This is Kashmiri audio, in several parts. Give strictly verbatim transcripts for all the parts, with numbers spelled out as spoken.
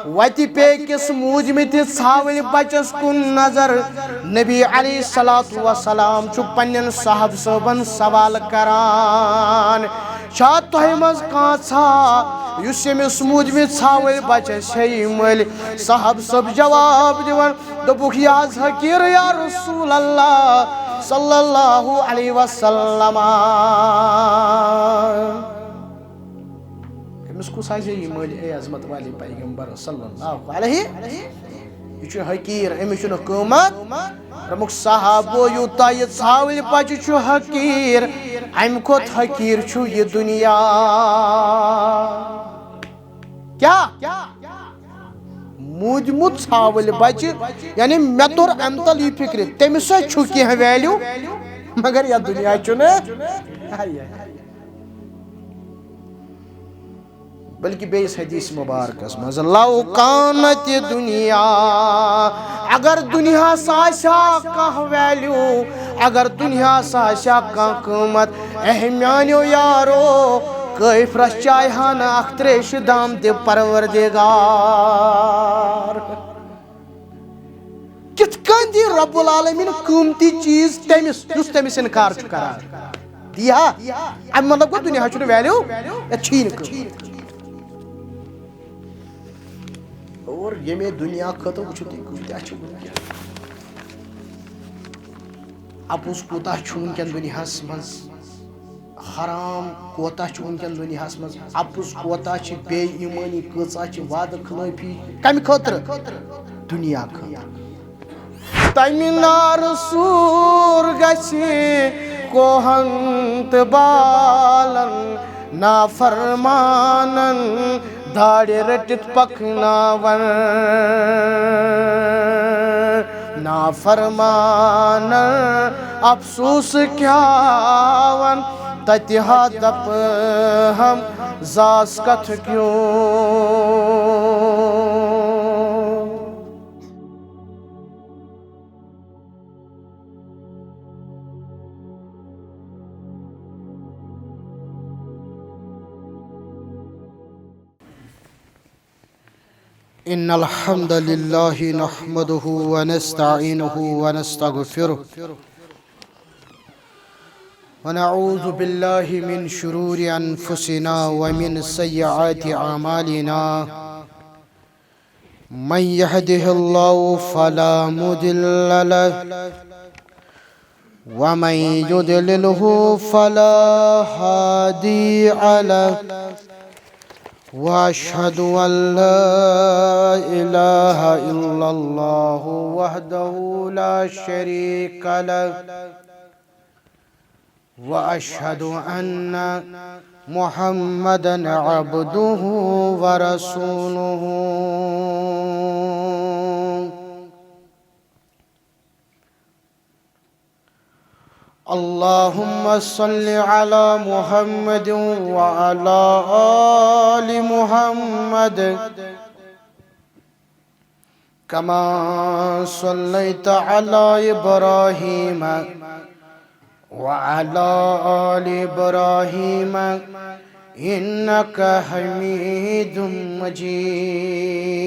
وتہِ پیٚیہِ کِس موٗدمٕتہِ ژھاوٕلۍ بچس کُن نظر۔ نبی علیہ الصلوۃ والسلام چھُ پننٮ۪ن صحابہ صٲبن سوال کران، "چھا تۄہہِ منٛز کانٛژھا یُس ییٚمِس موٗدمہِ ژھاوٕلۍ بچس ہیٚیہِ مٔلۍ؟" صحابہ صٲب جواب دِوان، دوٚپُکھ، "یہِ حظ حقیٖر یا رسول اللہ صلی اللہ علیہ وسلم۔" أمِس کُس حظ یہِ مٔلۍ، اے عظمت والے پیغمبر صلی اللہ علیہ؟ یہِ چھُ حقیٖر، أمِس چھُنہٕ قۭمت۔ دوٚپُکھ، "صحابو، یوٗتاہ یہِ ژھاوٕلۍ بچہِ چھُ حقیٖر، اَمہِ کھۄتہٕ حقیٖر چھُ یہِ دُنیا۔" کیٛاہ؟ موٗدمُت ژھاوٕلۍ بچہِ، یعنی مےٚ توٚر اَمہِ تل یہِ فِکرِ، تٔمِس سۭتۍ چھُ کینٛہہ value، مگر یَتھ دُنیا چھُنہٕ۔ بلکہ بیٚیِس حدیث مبارکس منٛز، "لو کانت دنیا"، اگر دُنیاہس آسہِ ہا کانٛہہ value، اگر دُنیاہس آسہِ ہا کانٛہہ قۭمت، اے میانیو یارو، کٲفرس چاہہِ ہا نہٕ اکھ تریشہِ دام تہِ پروردگار۔ کِتھ کٔنۍ دی رب العالمین قۭمتی چیٖز تٔمِس یُس تٔمِس انکار چھُ کران؟ دی ہا؟ اَمہِ مطلب گوٚو دُنیا چھُنہٕ value، یَتھ چھُیی نہٕ قۭمت۔ اور ییٚمے دُنیا خٲطرٕ وٕچھِو تُہۍ کۭتیٛاہ چھِ وٕنکیٚن۔ اَپُز کوٗتاہ چھُ وٕنکیٚن دُنیاہَس منٛز؟ حرام کوتاہ چھُ وٕنکیٚن دُنیاہَس منٛز؟ اَپُز کوتاہ چھِ؟ بے ایٖمٲنی کۭژاہ چھِ؟ وعدٕ خلٲفی کَمہِ خٲطرٕ؟ دُنیا خٲطرٕ۔ تَمہِ نارٕ سوٗر گژھِ کوہَن تہٕ بالَن، نافرمانَن داڑِ رٔٹِتھ پکناون۔ نافرمان افسوس کیا ون، تتہِ ہا دپ ہم زاس کتھ کیوں۔ إن الحمد لله نحمده ونستعينه ونستغفره، ونعوذ بالله من شرور أنفسنا ومن سيئات أعمالنا. من يهده الله فلا مضل له، ومن يضلله فلا هادي له. وأشهد أن لا إله إلا الله وحده لا شريك له، وأشهد أن محمدا عبده ورسوله. اللهم صل على محمد وعلى آل محمد، كما صليت على إبراهيم وعلى آل إبراهيم، إنك حميد مجيد.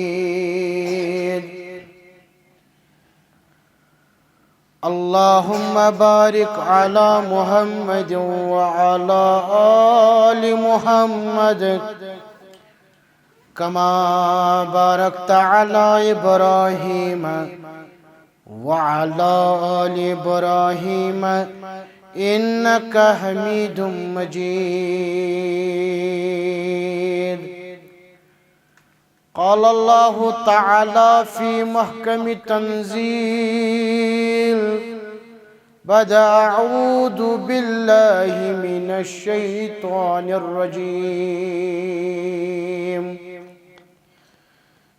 اللهم بارك على محمد وعلى آل محمد، كما باركت على إبراهيم وعلى آل إبراهيم، إنك حميد مجيد. قال الله تعالى في محكم التنزيل بعد أعوذ بالله من الشيطان الرجيم.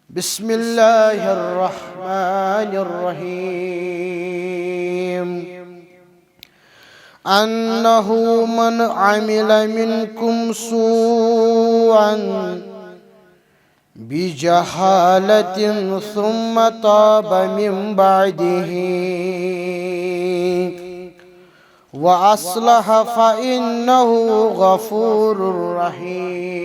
بسم الله الرحمن الرحيم. أنه من عمل منكم سوءا بجهالة ثم تاب من بعده وأصلح فإنه غفور رحيم.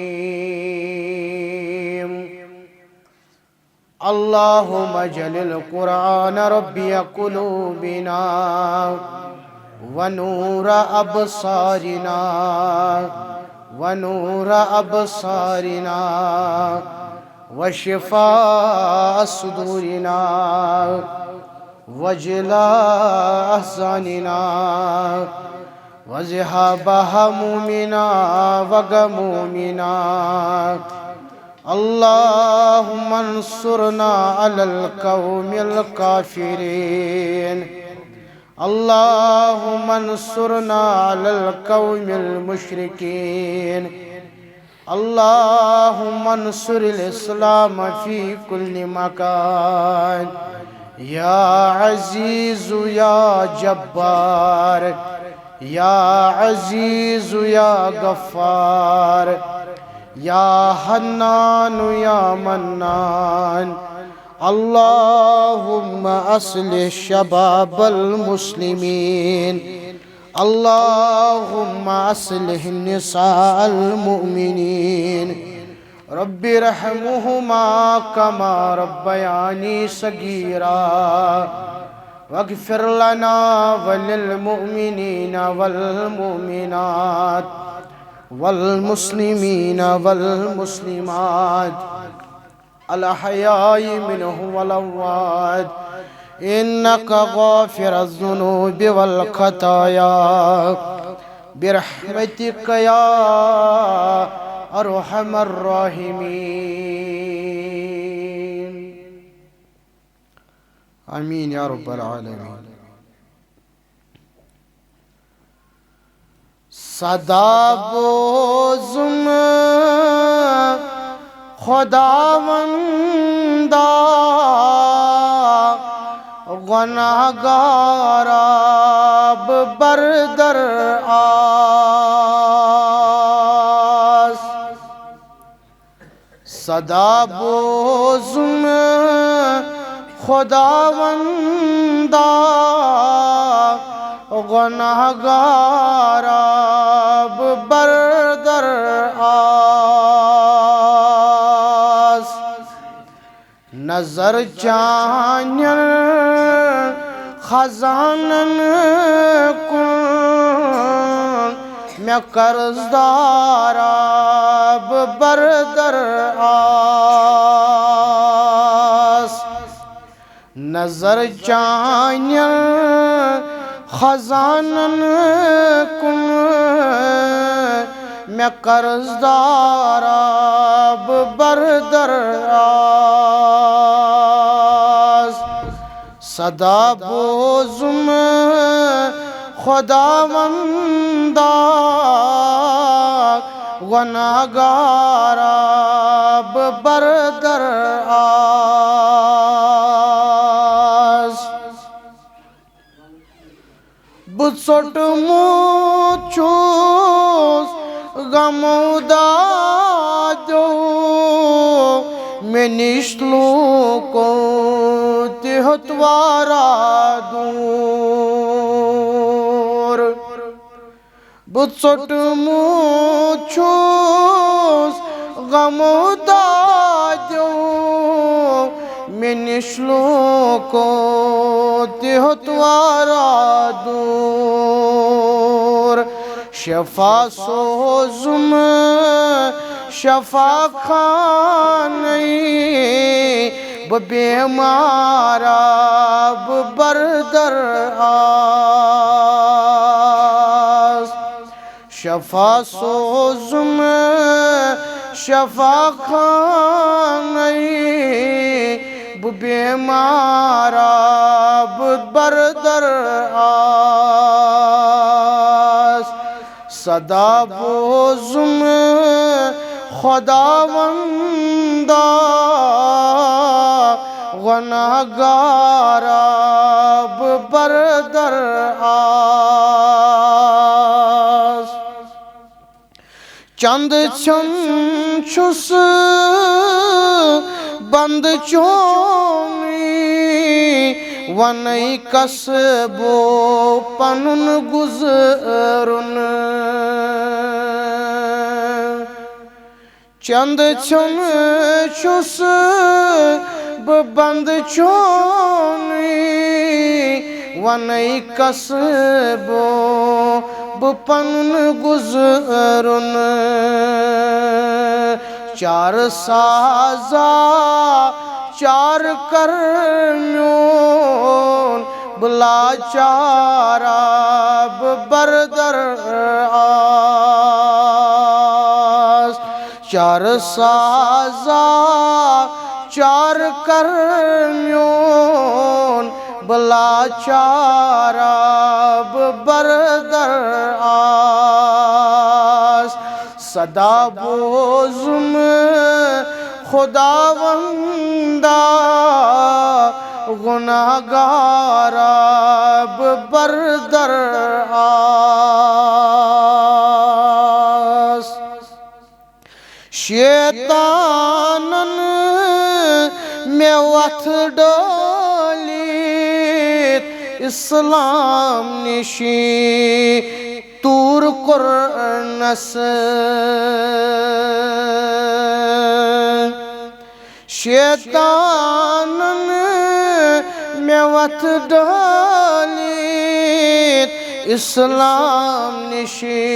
اللهم اجعل القرآن ربيع قلوبنا ونور أبصارنا ونور أبصارنا وشفاء صدورنا وجلاء أحزاننا وذهاب همومنا وغمومنا. اللهم انصرنا على القوم الكافرين. اللهم انصرنا على القوم المشركين. اللهم انصر الإسلام في كل مكان. يا عزيز يا جبار، يا عزيز يا غفار، يا حنان يا منان. اللهم أصلح شباب المسلمين. اللهم أصلح نساء المؤمنين. رب ارحمهما كما ربياني صغيرا. واغفر لنا وللمؤمنين والمؤمنات والمسلمين والمسلمات الأحياء منهم والأموات، إنك غافر الذنوب والخطايا، برحمتك يا أرحم الراحمين. آمين يا رب العالمين. صدا بوزم خداوندا، گناہگارا بہٕ بردر آس۔ صدا بوزم خداوندا، گناہگارا بہٕ بردر آس۔ نظر چانٮ۪ن خزانن کُن، مےٚ قرضدارا بہٕ بردر آس۔ نظر چانٮ۪ن خزانن کُن، مےٚ قرضدارا بہٕ بردر آس۔ صدا بوزم خداوندا، گناہگارا بہٕ بردر آس۔ بہٕ ژوٚٹمُت چھُس غمو دادیو، مےٚ نِش لوٗکو تہِ ہیوٚت واریاہ دوٗر۔ بہٕ ژوٚٹمُت چھُس غمو دادیو، مےٚ نِش لوٗکو تہِ ہیوٚت واریاہ دوٗر۔ شفا سوزُم شفا خانَے، بہٕ بیمارا بہٕ بردر آس۔ شفا سوزُم شفا خانَے، بہٕ بیمارا بہٕ بردر آس۔ صدا بوزُم خداوندا، گناہگارا بہٕ بردر آس۔ چند ژھیوٚن چھُس بند چونُے، وَنَے کس بہٕ پنُن گُزرُن۔ چند ژھیوٚن چھُس بہٕ بند چونٕے ونے کس بو بہٕ پنُن گُزرُن۔ چار سازا چار کر میون بہٕ لاچارا بہٕ بردر آس۔ چار سازا چار کر میون بہٕ لاچارا بہٕ بردر آس۔ صدا بوزُم خداوندا گناہگارا بہٕ بردر آس۔ شیطانن مےٚ وتھ ڈٲلِتھ اسلام نِشی تور کوٚرنس۔ شیطانن مےٚ وتھ ڈٲلِتھ اسلام نِشی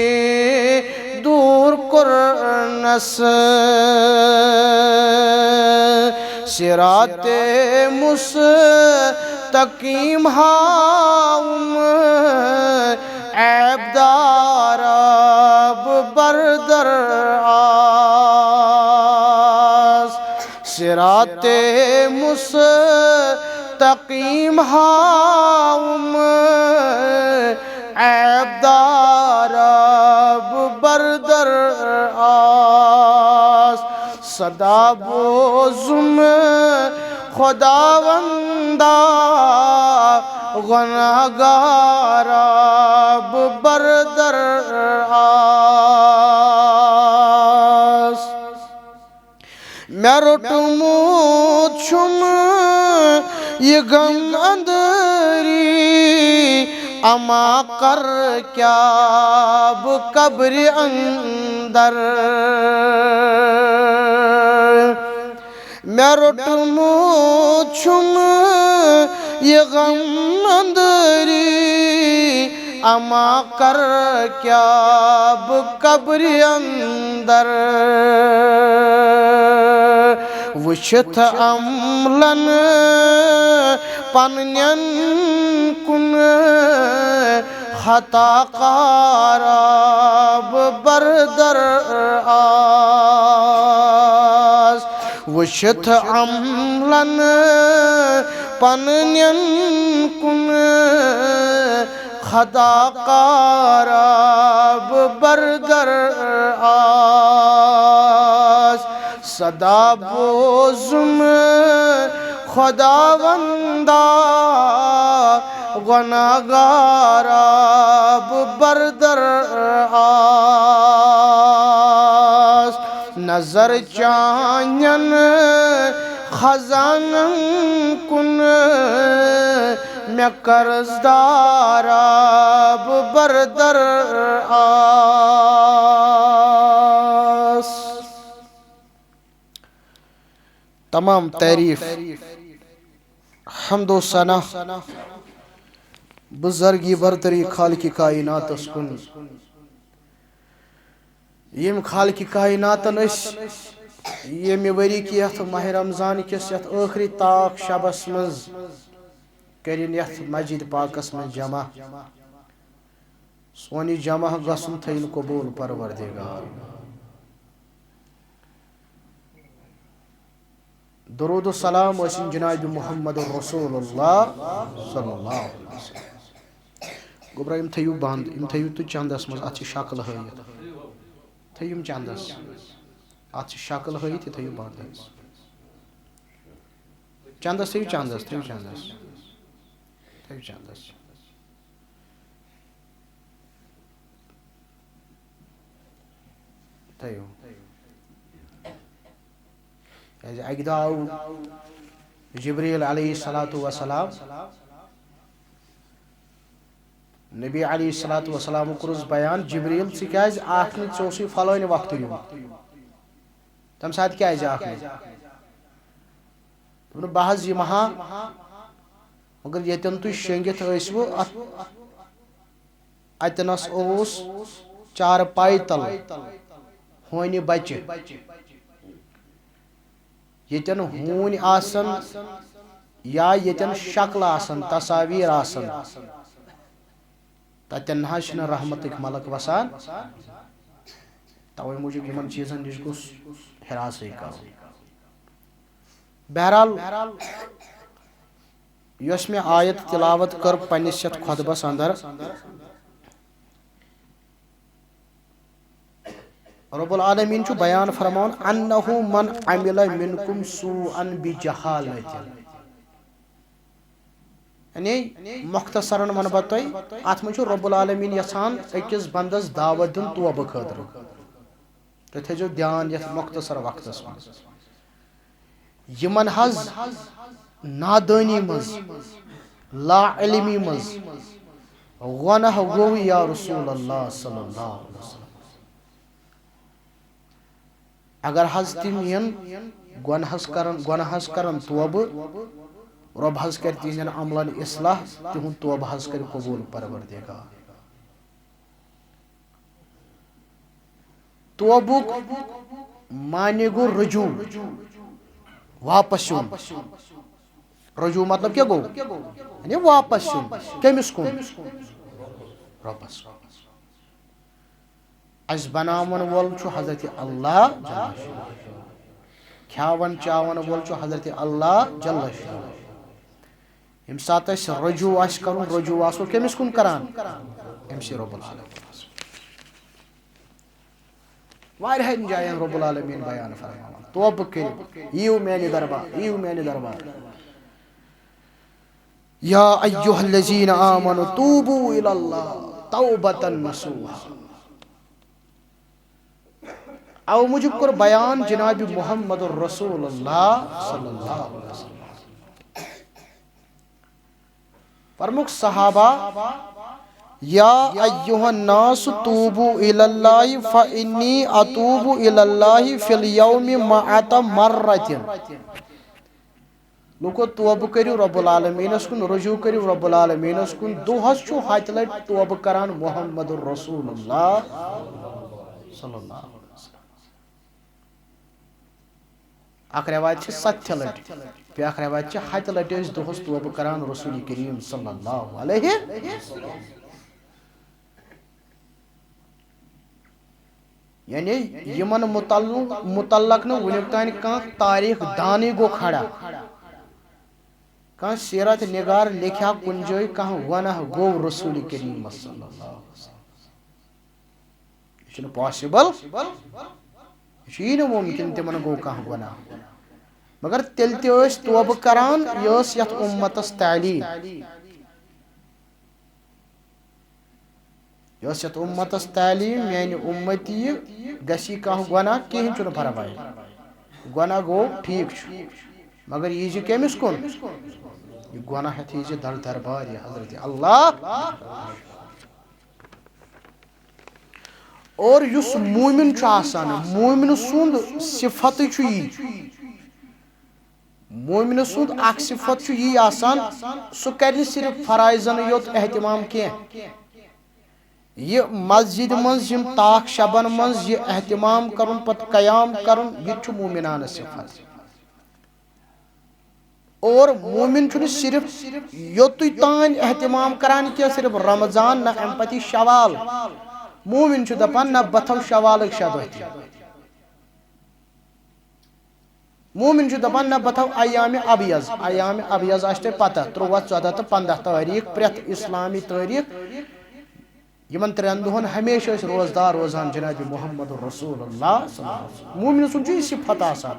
دور کوٚرنس۔ صراط مستقیم ہاوُم عیب دارا بہٕ بردر آس۔ صراط مستقیم ہاوُم عیب دارا بہٕ بردر آس۔ صدا بوزُم خداوندا گناہگارا بہٕ بردر آس۔ مےٚ روٚٹمُت چھُم یہِ غم أنٛدری، اما کر کیٛاہ بہٕ قبرِ اندر۔ مےٚ روٚٹمُت چھُم یہِ غم أنٛدری، اما کر کیٛاہ بہٕ قبرِ اندر۔ وٕچھِتھ عملن پننٮ۪ن کُن خطا کارا بہٕ بردر آس۔ وٕچھِتھ عملن پننٮ۪ن کُن خطا کارا بہٕ بردر آس۔ صدا بوزُم خداوندا گناہگارا بہٕ بردر آس۔ نظر چانٮ۪ن خزانن کُن مےٚ قرض دارا بہٕ بردر آس۔ تمام تعریف، حمد و ثنا، بزرگی برتری خالق کائناتس کُن۔ ییٚمۍ خالق کائناتن أسۍ ییٚمہِ ؤری کہِ یتھ ماہ رمضان کِس یتھ ٲخری تاک شبس منٛز کٔرِن یتھ مسجد پاکس منٛز جمع۔ سون یہِ جمع گژھُن تھٲیِن قبول پروردگار۔ درود و سلام ٲسِن جناب محمد رسول اللہ صلی اللہ علیہ وسلم۔ گوٚبرا، یِم تھٲیِو بنٛد، یِم تھٲیِو تُہۍ چندس منٛز، اَتھ چھِ شکل ہٲیِتھ۔ تھٲیِو یِم چندس، اَتھ چھِ شکل ہٲیِتھ، یہِ تھٲیِو بنٛد حظ۔ چندس تھٲیِو، چندس تھٲیِو، چندس تھٲیِو، چندس۔ تھٲیِو۔ کیازِ اَکہِ دۄہ آو جبریٖل علیہ الصلوۃ والسلام، نبی علیہ الصلوۃ والسلام کوٚرُس بیان، جبریٖل، ژٕ کیازِ آکھ نہٕ، ژےٚ اوسُے فلٲنۍ وقتہٕ یُن، تَمہِ ساتہٕ کیازِ آکھ نہٕ؟ دوٚپُن، بہٕ حظ یِمہٕ ہا، مگر ییٚتٮ۪ن تُہۍ شۄنٛگِتھ ٲسوٕ، اَتھ، اَتٮ۪نَس اوس چارپاے تَل ہونہِ بَچہِ۔ ییٚتٮ۪ن ہوٗنۍ آسَن یا ییٚتٮ۪ن شکلہٕ آسَن، تصاویٖر آسَن، تَتٮ۪ن نہ حظ چھِنہٕ رحمتٕکۍ ملک وَسان۔ تَوَے موٗجوٗب یِمَن چیٖزَن نِش گوٚژھ حراسٕے کَرُن۔ بہرحال، یۄس مےٚ آیت تلاوت کٔر پننِس یتھ خطبس اندر، رب العالمین چھُ بیان فرماوان، "انہ من عمل منکم سوءا بجہالۃ۔" یعنی مختصرن ونہٕ بہٕ تۄہہِ، اتھ منٛز چھُ رب العالمین یژھان أکِس بندس دعوت دیُن توبہٕ خٲطرٕ۔ تُہۍ تھٲیزیو دیان یتھ مختصر وقتس منٛز۔ یِمن حظ نادٲنی منٛز، لا علمی منٛز گۄناہ گوٚو یا رسول اللہ صلی اللہ علیہ وسلم۔ اگر حظ تِم یِن گۄناہس کرن، گۄناہس کرن توبہٕ، رۄب حظ کرِ تِہنٛدٮ۪ن عملن اصلاح، تِہُنٛد توبہٕ حظ کرِ قبول پروردگار۔ توبُک معنی گوٚو رجوع، واپس یُن۔ رجوع مطلب کیٛاہ گوٚو؟ یعنی واپس یُن۔ کٔمِس کُن؟ رۄبس کُن۔ اَسہِ بناون وول چھُ حضرت اللہ جل شانہ۔ کھیاون چاون وول چھُ حضرت اللہ جل شانہ۔ ییٚمہِ ساتہٕ اَسہِ رجوع آسہِ کرُن، رجوع آسو کٔمِس کُن کران؟ أمۍ سٕے رب العالمین۔ واریاہن جاین رب العالمین بیان فرماوان، توبہٕ کٔرِو، یِیِو میانہِ دربار، یِیِو میانہِ دربار۔ یا ایھا الذین آمنوا توبوا الی اللہ توبۃ نصوحا۔ او موٗجوٗب کوٚر بیان جناب محمد رسول اللہ صلی اللہ علیہ وسلم۔ فرموک صحابہ، یا ایھا الناس توبوا الی اللہ فانی اتوب الی اللہ فی الیوم مائۃ مرۃ۔ لوٗکو، توبہٕ کٔرِو رب العالمینس کُن، رجوع کٔرِو رب العالمینس کُن۔ دۄہس چھُ ہتہِ لٹہِ توبہٕ کران محمد رسول اللہ صلی اللہ علیہ وسلم۔ اکھ رٮ۪وایت چھِ ستہِ لٹہِ، بیٛاکھ رٮ۪وایت چھِ ہتہِ لٹہِ ٲسۍ دۄہس توبہٕ کران رسول کریم صلی اللہ علیہ۔ یعنی یِمن متعلق، متعلق نہٕ وُنیُک تام کانٛہہ تاریخ دانٕے گوٚو کھڑا، کانٛہہ سیرت نگار لیکھِ ہا کُنہِ جایہِ کانٛہہ گۄناہ گوٚو رسول کریم صلی اللہ علیہ وسلم۔ یہِ چھُنہٕ possible، یہِ چھُ یی نہٕ مُمکِن تِمن گوٚو کانٛہہ گۄناہ۔ مگر تیٚلہِ تہِ ٲسۍ توبہٕ کران، یہِ ٲس یتھ اُمتس تعلیٖم۔ یہِ ٲس یتھ اُمتس تعلیٖم، میانہِ اُمتی یہِ گژھِ یہِ کانٛہہ گۄناہ، کِہیٖنۍ چھُنہٕ پرواے۔ گۄناہ گوٚو، ٹھیٖک چھُ، مگر یہِ زِ کٔمِس کُن؟ یہِ گۄناہ ہٮ۪تھ یہِ زِ در دربار یہِ حضرت اللہ۔ اور یُس مومن چھُ آسان، مومن سُنٛد صفت چھُ یی، مومن سُنٛد اکھ صفت چھُ یی آسان، سُہ کرِ نہٕ صرف فرائضن یوت اہتمام کینٛہہ۔ یہِ مسجد منٛز یِم تاخ شبن منٛز یہِ اہتمام کرُن، پتہٕ قیام کرُن، یہِ تہِ چھُ مومنانہٕ صفت۔ اور مومن چھُنہٕ صرف یوتُے تام اہتمام کران کینٛہہ، صرف رمضان، نہ امہِ پتہٕ یی شوال۔ مومن چھُ دپان، نہ، بہٕ تھاوٕ شوالٕکۍ شےٚ دۄہ تہِ۔ مومن چھُ دپان، نہ، بہٕ تھاوٕ ایام ابیض۔ ایام ابیض آسہِ تۄہہِ پتہ، تُرٛواہ، ژۄداہ تہٕ پنٛداہ تٲریٖخ، پرٛٮ۪تھ اسلامی تٲریٖخ۔ یِمن ترٛٮ۪ن دۄہن ہمیشہِ ٲسۍ روزدار روزان جناب محمد رسول اللہ صلی اللہ علیہ وسلم۔ مومنہٕ سُنٛد چھُ یہِ صفت آسان،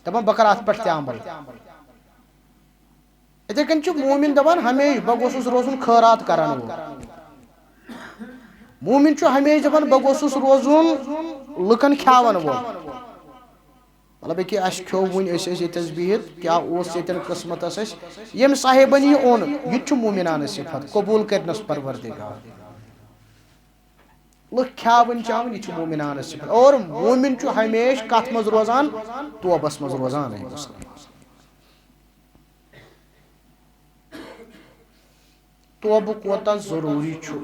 دَپان، بہٕ کرٕ اَتھ پٮ۪ٹھ تہِ عمل۔ یِتھَے کٔنۍ چھُ مومن دَپان، ہمیشہِ بہٕ گوٚژھُس روزُن خٲرات کرن وول۔ مومن چھُ ہمیشہِ دَپان، بہٕ گوٚژھُس روزُن لُکن کھیاوَن وول۔ مطلب، ییٚکیٛاہ اَسہِ کھیوٚو وُنہِ، أسۍ ٲسۍ ییٚتٮ۪س بِہِتھ، کیٛاہ اوس ییٚتٮ۪ن قٕسمتَس اَسہِ؟ ییٚمہِ صاحبَن یہِ اوٚن، یہِ تہِ چھُ مومنانہٕ صفت، قبوٗل کٔرنَس پروردگار۔ لُکھ کھیاوٕنۍ چاوٕنۍ، یہِ چھُ مومنانہٕ صفت۔ اور مومن چھُ ہمیشہِ کَتھ منٛز روزان؟ توبَس منٛز روزان۔ اے مسلمان۔ توبہٕ کوتاہ ضروٗری چھُ۔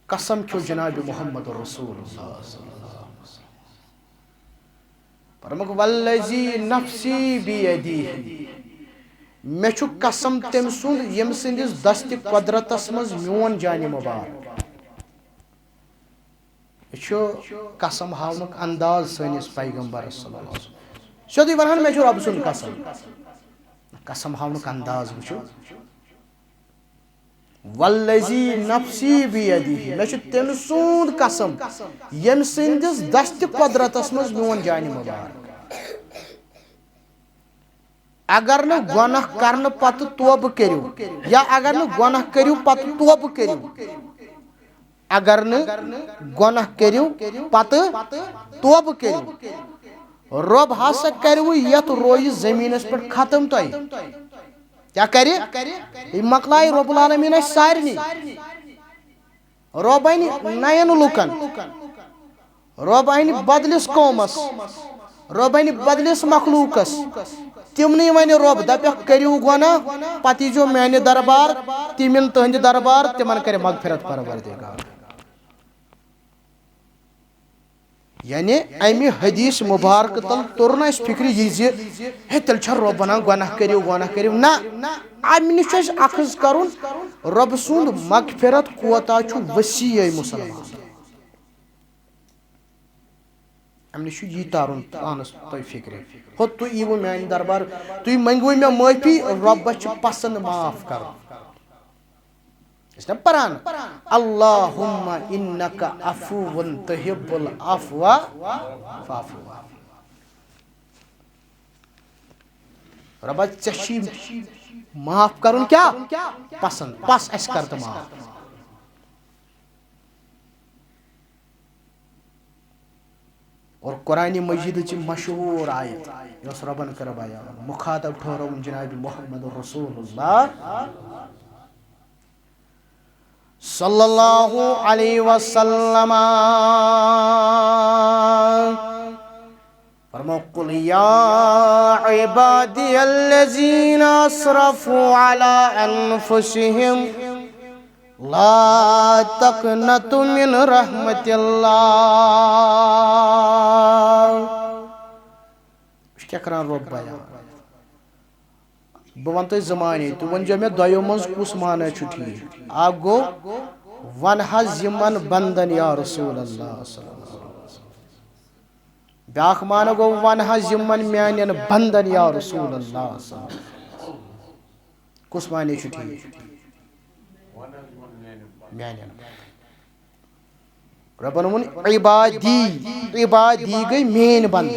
قسم کھیو جناب محمد رسول اللہ صلی اللہ علیہ وسلم۔ فرمووُکھ، "والذی نفسی بیدیہ"، مےٚ چھُ قسم تٔمۍ سُنٛد، ییٚمہِ سٕنٛدِس دستِ قۄدرتس منٛز میون جانِ مبارک۔ یہِ چھُ قسم ہاونُک انداز سٲنِس پیغمبرس صلی اللہ علیہ وسلم۔ سیوٚدُے ونہن، مےٚ چھُ رۄبہٕ سُنٛد قسم۔ قسم ہاونُک انداز وٕچھِو۔ "والذی نفسی بیدیہ"، مےٚ چھُ تٔمۍ سُنٛد قسم، ییٚمہِ سٕنٛدِس دستِ قۄدرتس منٛز میون جانِ مبارک۔ اگر نہٕ گۄناہ کرنہٕ پتہٕ توبہٕ کٔرِو، یا اگر نہٕ گۄناہ کٔرِو پتہٕ توبہٕ کٔرِو، اگر نہٕ گۄناہ کٔرِو پتہٕ توبہٕ کٔرِو، رۄب ہسا کروٕ یتھ رویہِ زٔمیٖنس پٮ۪ٹھ ختم تۄہہِ۔ کیٛاہ کرِ؟ یہِ مۄکلایہِ رۄب العالمیٖن اَسہِ سارنٕے۔ رۄب انہِ نین لُکن، رۄب انہِ بدلِس قومس، رۄب انہِ بدلِس مخلوقس۔ تِمنٕے ونہِ رۄب، دپٮ۪کھ، "کٔرِو گۄناہ، پتہٕ ییٖزیو میانہِ دربار، تِم یِن تُہنٛدِ دربار، تِمن کرِ مغفرت پروردگار۔" یعنی امہِ حدیث مبارک تل توٚر نہٕ اسہِ فکرِ یہِ زِ ہے، تیٚلہِ چھا رۄب ونان، "گۄناہ کٔرِو، گۄناہ کٔرِو"؟ نہ، امہِ نِش چھُ اسہِ اخذ کرُن، رۄب سُنٛد مغفرت کوتاہ چھُ وسیع، اے مسلمان۔ امہِ نِش چھُ یی تارُن پانس تۄہہِ فکرِ۔ ہُہ تُہۍ یِیِو میانہِ دربار، تُہۍ منٛگِو مےٚ معٲفی، رۄبس چھُ پسند معاف کرُن۔ أسۍ چھِنہ پران، "اللہم انک عفو تحب العفو فاعف عن۔" رۄبا، ژےٚ چھی معاف کرُن کیٛاہ پسند، پس اسہِ کر تہٕ معاف۔ اور قرآن مجید چہِ مشہوٗر آیت، یۄس رۄبن کٔر بیان، مخاطب ٹھہرووُن جناب محمد رسول اللہ صلی اللہ علیہ وسلم۔ فرمو، "قل یا عبادی الذین اسرفوا علی انفسہم لا تقنطوا من رحمت اللہ۔" وٕچھ کیٛاہ کران رۄب بیان۔ بہٕ وَنہٕ تۄہہِ زٕ معنی، تُہۍ ؤنۍزیو مےٚ دۄیو منٛز کُس معنی چھُ ٹھیٖک۔ اکھ گوٚو، وَن حظ یِمن بندن یا رسول اللہ صلی اللہ علیہ وسلم۔ بیٛاکھ معنی گوٚو، وَن حظ یِمن میانٮ۪ن بندن یا رسول اللہ صلی اللہ علیہ وسلم۔ کُس معنی چھُ ٹھیٖک؟ میانٮ۪ن۔ رۄبن ووٚن عبادی، عبادی گٔے میٲنۍ بندٕ۔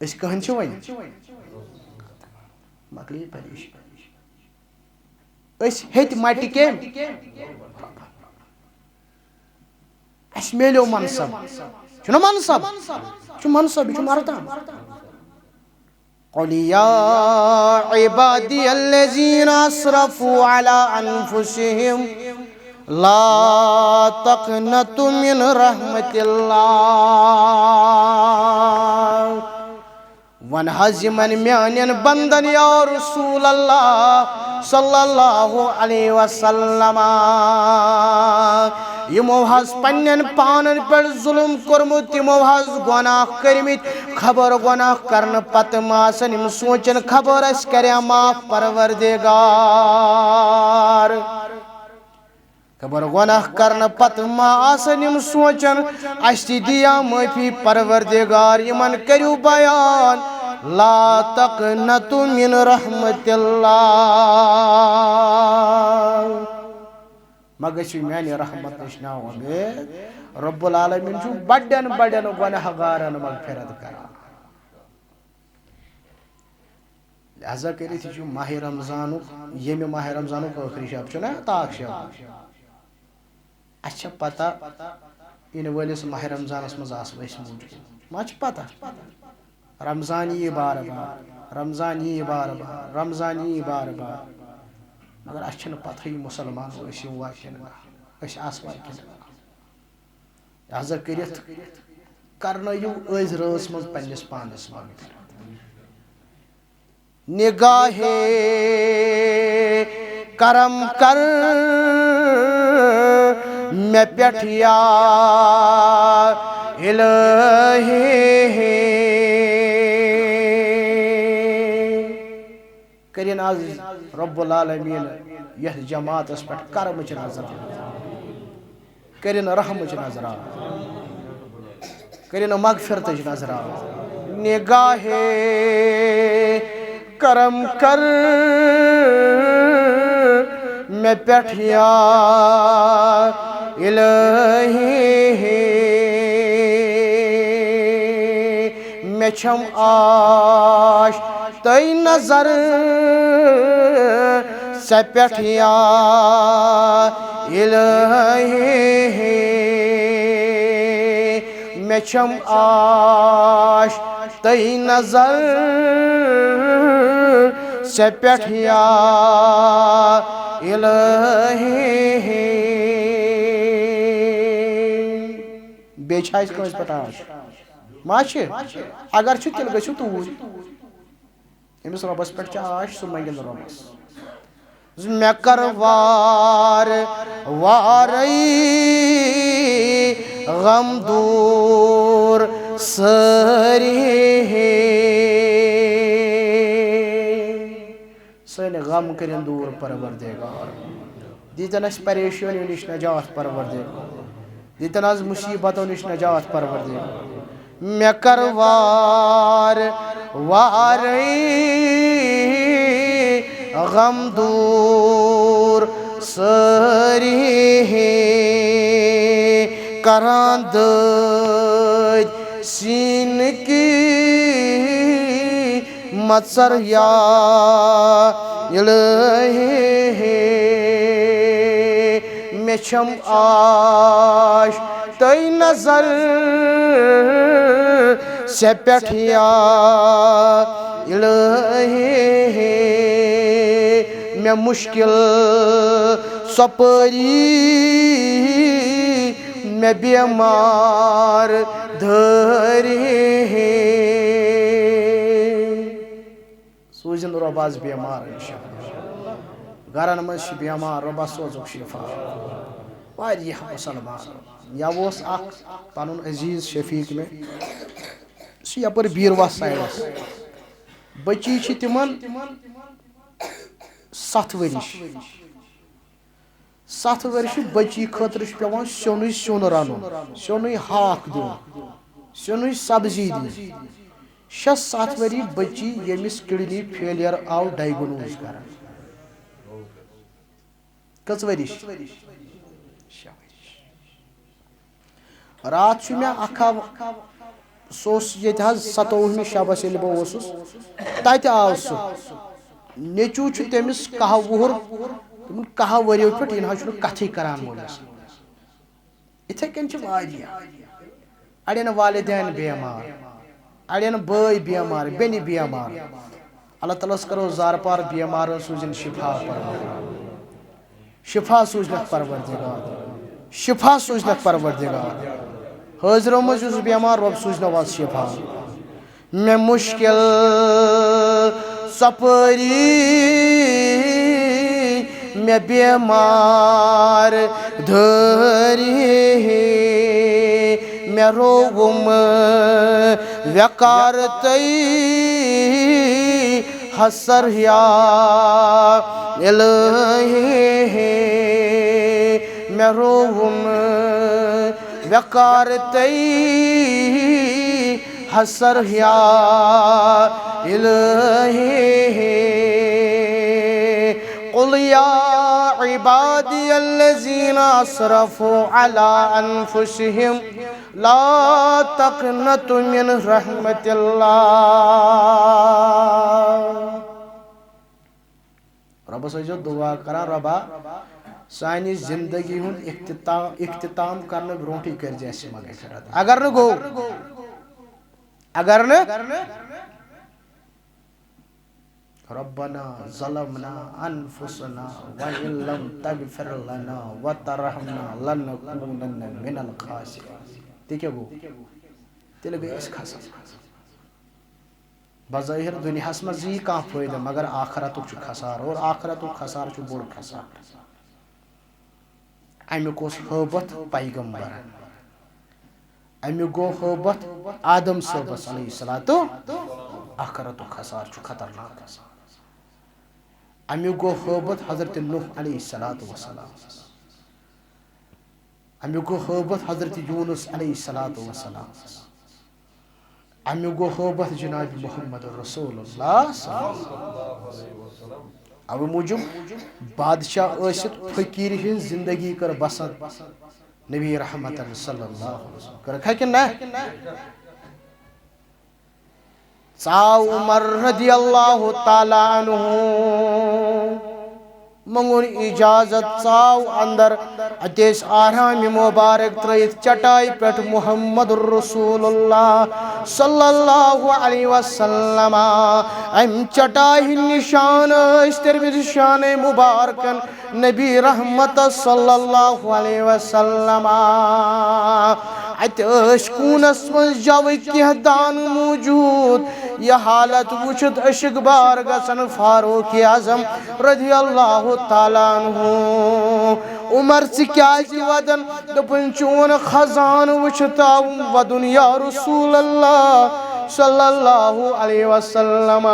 أسۍ کٕہٕنۍ چھِ وۄنۍ؟ مۄکلے پریشٲنی۔ أسۍ ہیٚتۍ مٹہِ کیٚمۍ؟ اَسہِ میلیو منصب۔ چھُنہ منصب؟ چھُ منصب، یہِ چھُ مردان۔ قل یا عبادی الذین اسرفوا علی انفسہم لا تقنطوا من رحمت اللہ۔ وَن حظ یِمن میانٮ۪ن بندن یا رسول اللہ صلی اللہ علیہ وسلم، یِمو حظ پننٮ۪ن پانن پٮ۪ٹھ ظلم کوٚرمُت، یِمو حظ گۄناہ کٔرمٕتۍ، خبر گۄناہ کرنہٕ پتہٕ ما آسن یِم سونچان، خبر اسہِ کریا معاف پروردگار۔ خبر گۄناہ کرنہٕ پتہٕ ما آسن یِم سونچان، اسہِ تہِ دِیا معٲفی پروردگار، یِمن کٔرِو بیان، لا تقنطوا من رحمت اللہ۔ مہ گژھِو میانہِ رحمت نِش نا اُمید۔ رب العالمین چھُ بڑٮ۪ن بڑٮ۪ن گۄناہ گارن مغفرت کران۔ لہذا کٔرِتھ یہِ چھُ ماہِ رمضانُک، ییٚمہِ ماہِ رمضانُک ٲخری شب چھُنہ، طاق شب۔ اَسہِ چھےٚ پتہ یِنہٕ وٲلِس ماہِ رمضانس منٛز آسو أسۍ موٗجوٗد۔ ما چھِ پتہ؟ رمضان یی بار بار، رمضان یی بار بار، رمضان یی بار بار۔ مگر اَسہِ چھَنہٕ پتہٕے مسلمان أسۍ یِموا کِنہٕ نہ، أسۍ آسوا کِنہٕ نہ۔ لہذا کٔرِتھ کرنٲیِو أزۍ رٲژ منٛز پننِس پانس مغفرت۔ نگاہ کرم کر مےٚ پٮ۪ٹھ یا الہی۔ کٔرِن از رب العالمین یتھ جماعتس پٮ۪ٹھ کرمٕچ نظر، کٔرِن رحمٕچ نظرا، کٔرِن مغفرتٕچ نظرا۔ نگاہ کرم کر مےٚ پٮ۪ٹھ یا الہی۔ مےٚ چھم آش تۄہہِ نظر سۄ پٮ۪ٹھ یا الہی۔ مےٚ چھم آش تۄہہِ نظر سۄ پٮ۪ٹھ یا الہی۔ بیٚیہِ چھا اَسہِ کٲنٛسہِ پٮ۪ٹھ آش؟ ما چھِ؟ اگر چھُ، تیٚلہِ گٔژھِو توٗرۍ۔ أمِس رۄبَس پٮ۪ٹھ چھِ آش، سُہ منٛگِن رۄبَس۔ مےٚ کر وار وارے غم دوٗر سٲری۔ سٲنۍ غم کٔرِن دوٗر پروردگار۔ دیٖتن اَسہِ پریشٲنیو نِش نجات پروردگار۔ دیٖتن از مُصیٖبتو نِش نجات پروردگار۔ مےٚ کر وار وارے غم دوٗر سٲری۔ کران دٲدۍ سیٖنہٕ کی مژر یا الہی۔ مےٚ چھم آش تۄہہِ نظر سۄ پٮ۪ٹھ یا الہی۔ مےٚ مُشکِل سۄپٲری، مےٚ بٮ۪مار دٲری۔ سوٗزِن رۄب از بٮ۪مارن شفا۔ گرن منٛز چھِ بٮ۪مار، رۄبا سوزُکھ شفا۔ واریاہ مُسلمان، یا اوس اکھ پنُن عزیز شفیق مےٚ، سُہ یپٲرۍ بیٖروہ سایڈس۔ بچی چھِ تِمن ستھ ؤرِش۔ ستھ ؤرِش بچی خٲطرٕ چھُ پٮ۪وان سیوٚنُے سیوٚن رَنُن، سیوٚنُے ہاکھ دیُن، سیوٚنُے سبزی دِنۍ۔ شےٚ ستھ ؤری بچی ییٚمِس کڈنی فیلیر آو ڈائیگنوز کرنہٕ۔ کٔژ ؤرِش؟ شےٚ ؤرِش۔ راتھ چھُ مےٚ اکھ ہا، سُہ اوس ییٚتہِ حظ ستووُہمہِ شبس ییٚلہِ بہٕ اوسُس، تتہِ آو سُہ۔ نیٚچوٗ چھُ تٔمِس کاہ وُہُر، تِمن کاہ ؤرِیو پٮ۪ٹھ، یِنہٕ حظ چھُنہٕ کتھٕے کران مٲلِس۔ یِتھے کٔنۍ چھِ واریاہ۔ اڑٮ۪ن والدین بیمار، اڑٮ۪ن بٲے بیمار، بیٚنہِ بیمار۔ اللہ تعالیٰ ہس کرو زارٕ پار، بیمارن سوٗزِن شفا پروردگار۔ شفا سوٗزنکھ پروردگار، شفا سوٗزنکھ پروردگار۔ حٲضرو منٛز یُس بیمار، رۄب سوٗزنو از شفا۔ مےٚ مُشکِل سپٲری، مےٚ بیمار دٲری، مےٚ رووُم وقار تۄہہِ حسر یا الہی۔ مےٚ رووُم وقار تۄہہِ حسر یا الہی۔ قل یا عبادی الذین اسرفوا علی انفسهم لا تقنطوا من رحمت اللہ۔ رۄبس ٲسۍزیو دُعا کران، رۄبا، سانہِ زندگی ہُنٛد اختتام، اختتام کرنہٕ برونٛٹھٕے کٔرۍزِ اَسہِ مغفرت۔ اگر نہٕ گوٚو، اگر نہٕ، ربنا ظلمنا انفسنا وان لم تغفر لنا وترحمنا لنکونن من الخاسرین۔ تہِ کیٛاہ گوٚو؟ تیٚلہِ گٔے أسۍ کھسان۔ بظٲہِر دُنیاہَس منٛز یی کانٛہہ فٲیدٕ، مگر آخرتُک چھُ خسارٕ، اور آخرتُک خسارٕ چھُ بوٚڑ خسارٕ۔ اَمیُک اوس ہٲبتھ پیغمبرن، اَمیُک گوٚو ہٲبتھ آدم صٲبس علیہ الصلوۃ، آخرتُک خسارٕ چھُ خطرناک خسارٕ۔ اَمیُک گوٚو ہٲبتھ حضرت نوح علیہ الصلوۃ والسلام، اَمیُک گوٚو ہٲبتھ حضرت یونس علیہ الصلوۃ والسلام، اَمیُک گوٚو ہٲبتھ جناب محمد رسول اللہ صلی اللہ علیہ وسلم۔ اَوٕ موٗجوٗب بادشاہ ٲسِتھ فقیٖر ہٕنٛز زندگی کٔر بسر نبی رحمتن صلی اللہ علیہ وسلم۔ کٔرٕکھا کِنہٕ نہ؟ ژاو عمر رضی اللہ تعالیٰ عنہ، منٛگُن اجازت، ژاو اندر۔ اَتہِ ٲسۍ آرام مبارک ترٲیِتھ چٹایہِ پٮ۪ٹھ محمد رسول اللہ صلی اللہ علیہ وسلم۔ اَمہِ چٹایہِ ہٕنٛدۍ نشان ٲسۍ تٔرمٕتۍ شانہِ مبارکن نبی رحمت صلی اللہ علیہ وسلم۔ اَتہِ ٲسۍ کوٗنس منٛز جوٕکۍ کینٛہہ دانہٕ موٗجوٗد۔ یہِ حالت وٕچھِتھ عشق بار گژھن فاروق اعظم رضی اللہ تعالیٰ عنہ۔ عمر، ژٕ کیازِ وَدان؟ دوٚپُن، چون خزانہٕ وٕچھِتھ آوُم وَدُن یا رسول اللہ صلی اللہ علیہ وسلم۔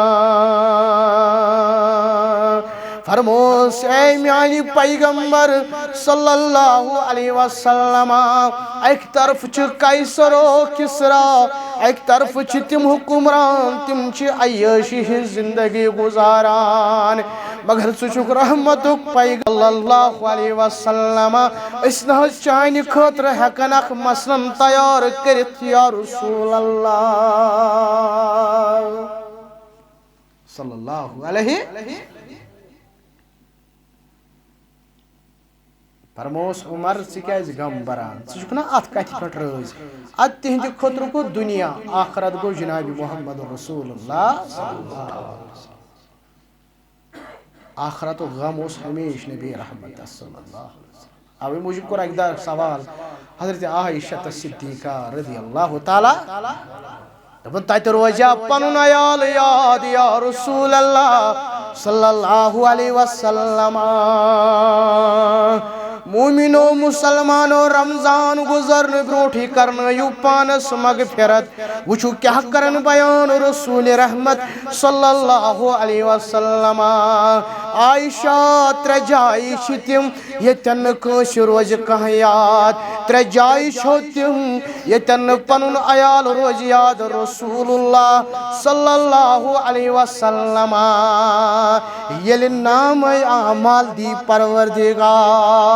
فرموس، اے میانہِ پیغمبر صلی اللہ علیہ وسلم، اکہِ طرفہٕ چھِ قیصر و کسریٰ، اکہِ طرفہٕ چھِ تِم حکمران، تِم چھِ عیٲشی ہٕنٛز زندگی گُزاران، مگر ژٕ چھُکھ رحمتُک پیغمبر صلی اللہ علیہ وسلم۔ أسۍ نہ حظ چانہِ خٲطرٕ ہٮ۪کن اکھ مثلاً تیار کٔرِتھ یا رسول اللہ صلی اللہ علیہ۔ فرموس، عمر، ژٕ کیازِ غم بران؟ ژٕ چھُکھ نا اتھ کتھِ پٮ۪ٹھ رٲضۍ؟ اتھ تِہنٛدِ خٲطرٕ گوٚو دُنیا، آخرت گوٚو جناب محمد رسول اللہ صلی اللہ علیہ وسلم۔ آخرتُک غم اوس ہمیشہِ نبی رحمت صلی اللہ علیہ وسلم۔ اوے موٗجوٗب کوٚر اکہِ دۄہ سوال حضرت عائشہ صدیقہ رضی اللہ تعالیٰ۔ دوٚپُن، تتہِ روزیا پنُن عیال یاد یا رسول اللہ صلی اللہ علیہ وسلم؟ مومنو، مسلمانو، رمضان گُزرنہٕ برونٹھٕے کرنٲیِو پانس مغفرت۔ وٕچھِو کیٛاہ کرن بیان رسول رحمت صلی اللہ علیہ وسلم۔ عائشہ، ترٛےٚ جایہِ چھِ تِم ییٚتٮ۪ن نہٕ کٲنٛسہِ روزِ کانٛہہ یاد۔ ترٛےٚ جایہِ چھو تِم ییٚتٮ۪ن نہٕ پنُن عیال روزِ یاد رسول اللہ صلی اللہ علیہ وسلم۔ ییٚلہِ نامہ اعمال دی پروردگار۔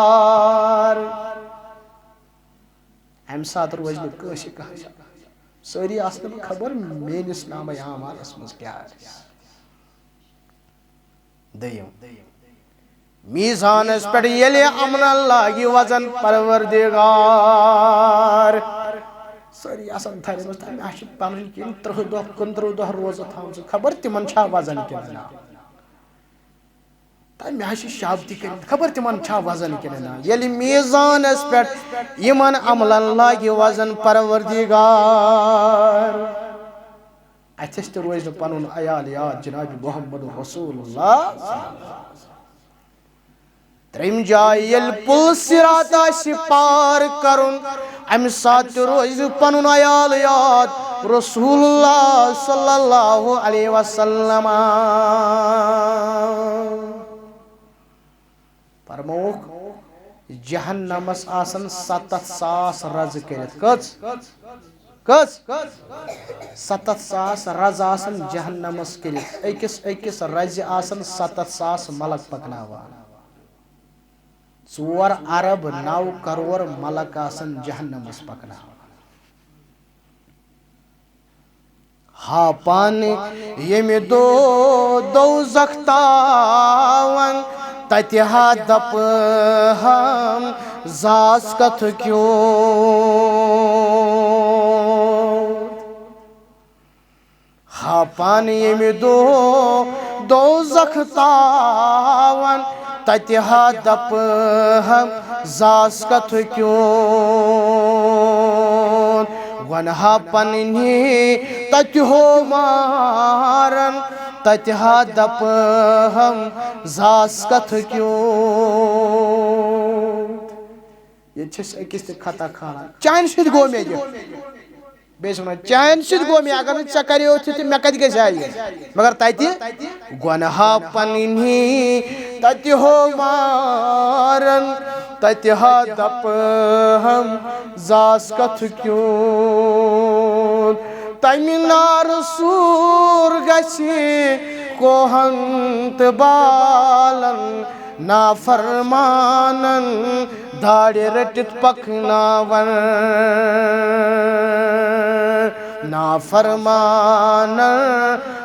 امہِ ساتہٕ روزِ نہٕ کٲنٛسہِ کانٛہہ۔ سٲری آسن خبر میٲنِس نامہ اعمالس منٛز کیٛاہ آسہِ۔ دوٚیِم، میزانس پٮ۪ٹھ ییٚلہِ عملن لاگہِ وزن پروردگار۔ سٲری آسن تھرِ منٛز، تہٕ مےٚ چھِ پنٕنۍ کِنۍ ترٕٛہ دۄہ، کُنترٕٛہ دۄہ روزٕ تھامژٕ، خبر تِمن چھا وزن کِنہٕ نہ۔ تہٕ مےٚ حظ چھِ شب تہِ کٔرمٕتۍ، خبر تِمن چھا وزن کِنہٕ نہ۔ ییٚلہِ میزانس پٮ۪ٹھ یِمن عملن لاگہِ وزن پروردگار، اتھس تہِ روزِ نہٕ پنُن عیال یاد جناب محمد رسول اللہ۔ ترٛیٚیِم جاے، ییٚلہِ پُل صراط آسہِ پار کرُن، امہِ ساتہٕ تہِ روزِ پنُن عیال یاد رسول اللہ صلی اللہ علیہ وسلم۔ فرمووُکھ، جہنمس آسن ستتھ ساس رزٕ کٔرِتھ۔ کٔژ؟ کٔژ؟ ستتھ ساس رزٕ آسن جہنمس کٔرِتھ۔ أکِس أکِس رزِ آسن ستتھ ساس ملک پکناوان۔ ژور ارب نو کرور ملک آسن جہنمس پکناوان۔ ہاپان ییٚمہِ دۄہ دوزخ تاون، تتہِ ہا دپہٕ ہم زاس کتھ کیوت۔ ہاپان ییٚمہِ دۄہ دوزخ تاون، تتہِ ہا دپہٕ ہم زاس کتھ کیوت۔ گۄنہہ پننہِ تتہِ ہو مارن، تتہِ ہا دپہم زاس کتھ کیوں۔ ییٚتہِ چھِ أسۍ أکِس تہِ خطا کھالان، چانہِ سۭتۍ گوٚو مےٚ تہِ۔ بیٚیہِ چھِ وَنان، چانہِ سۭتۍ گوٚو مےٚ، اگر نہٕ ژےٚ کریوتھ تہِ، مےٚ کتہِ گژھِ ہا یہِ؟ مگر تتہِ گۄنہہ پننی تتہِ ہو مارن، تتہِ ہا دپہم زاس کتھ کیوں۔ تمہِ نارٕ سوٗر گژھِ کوہن تہٕ بالن، نافرمانن داڑِ رٔٹِتھ پکناون۔ نافرمانن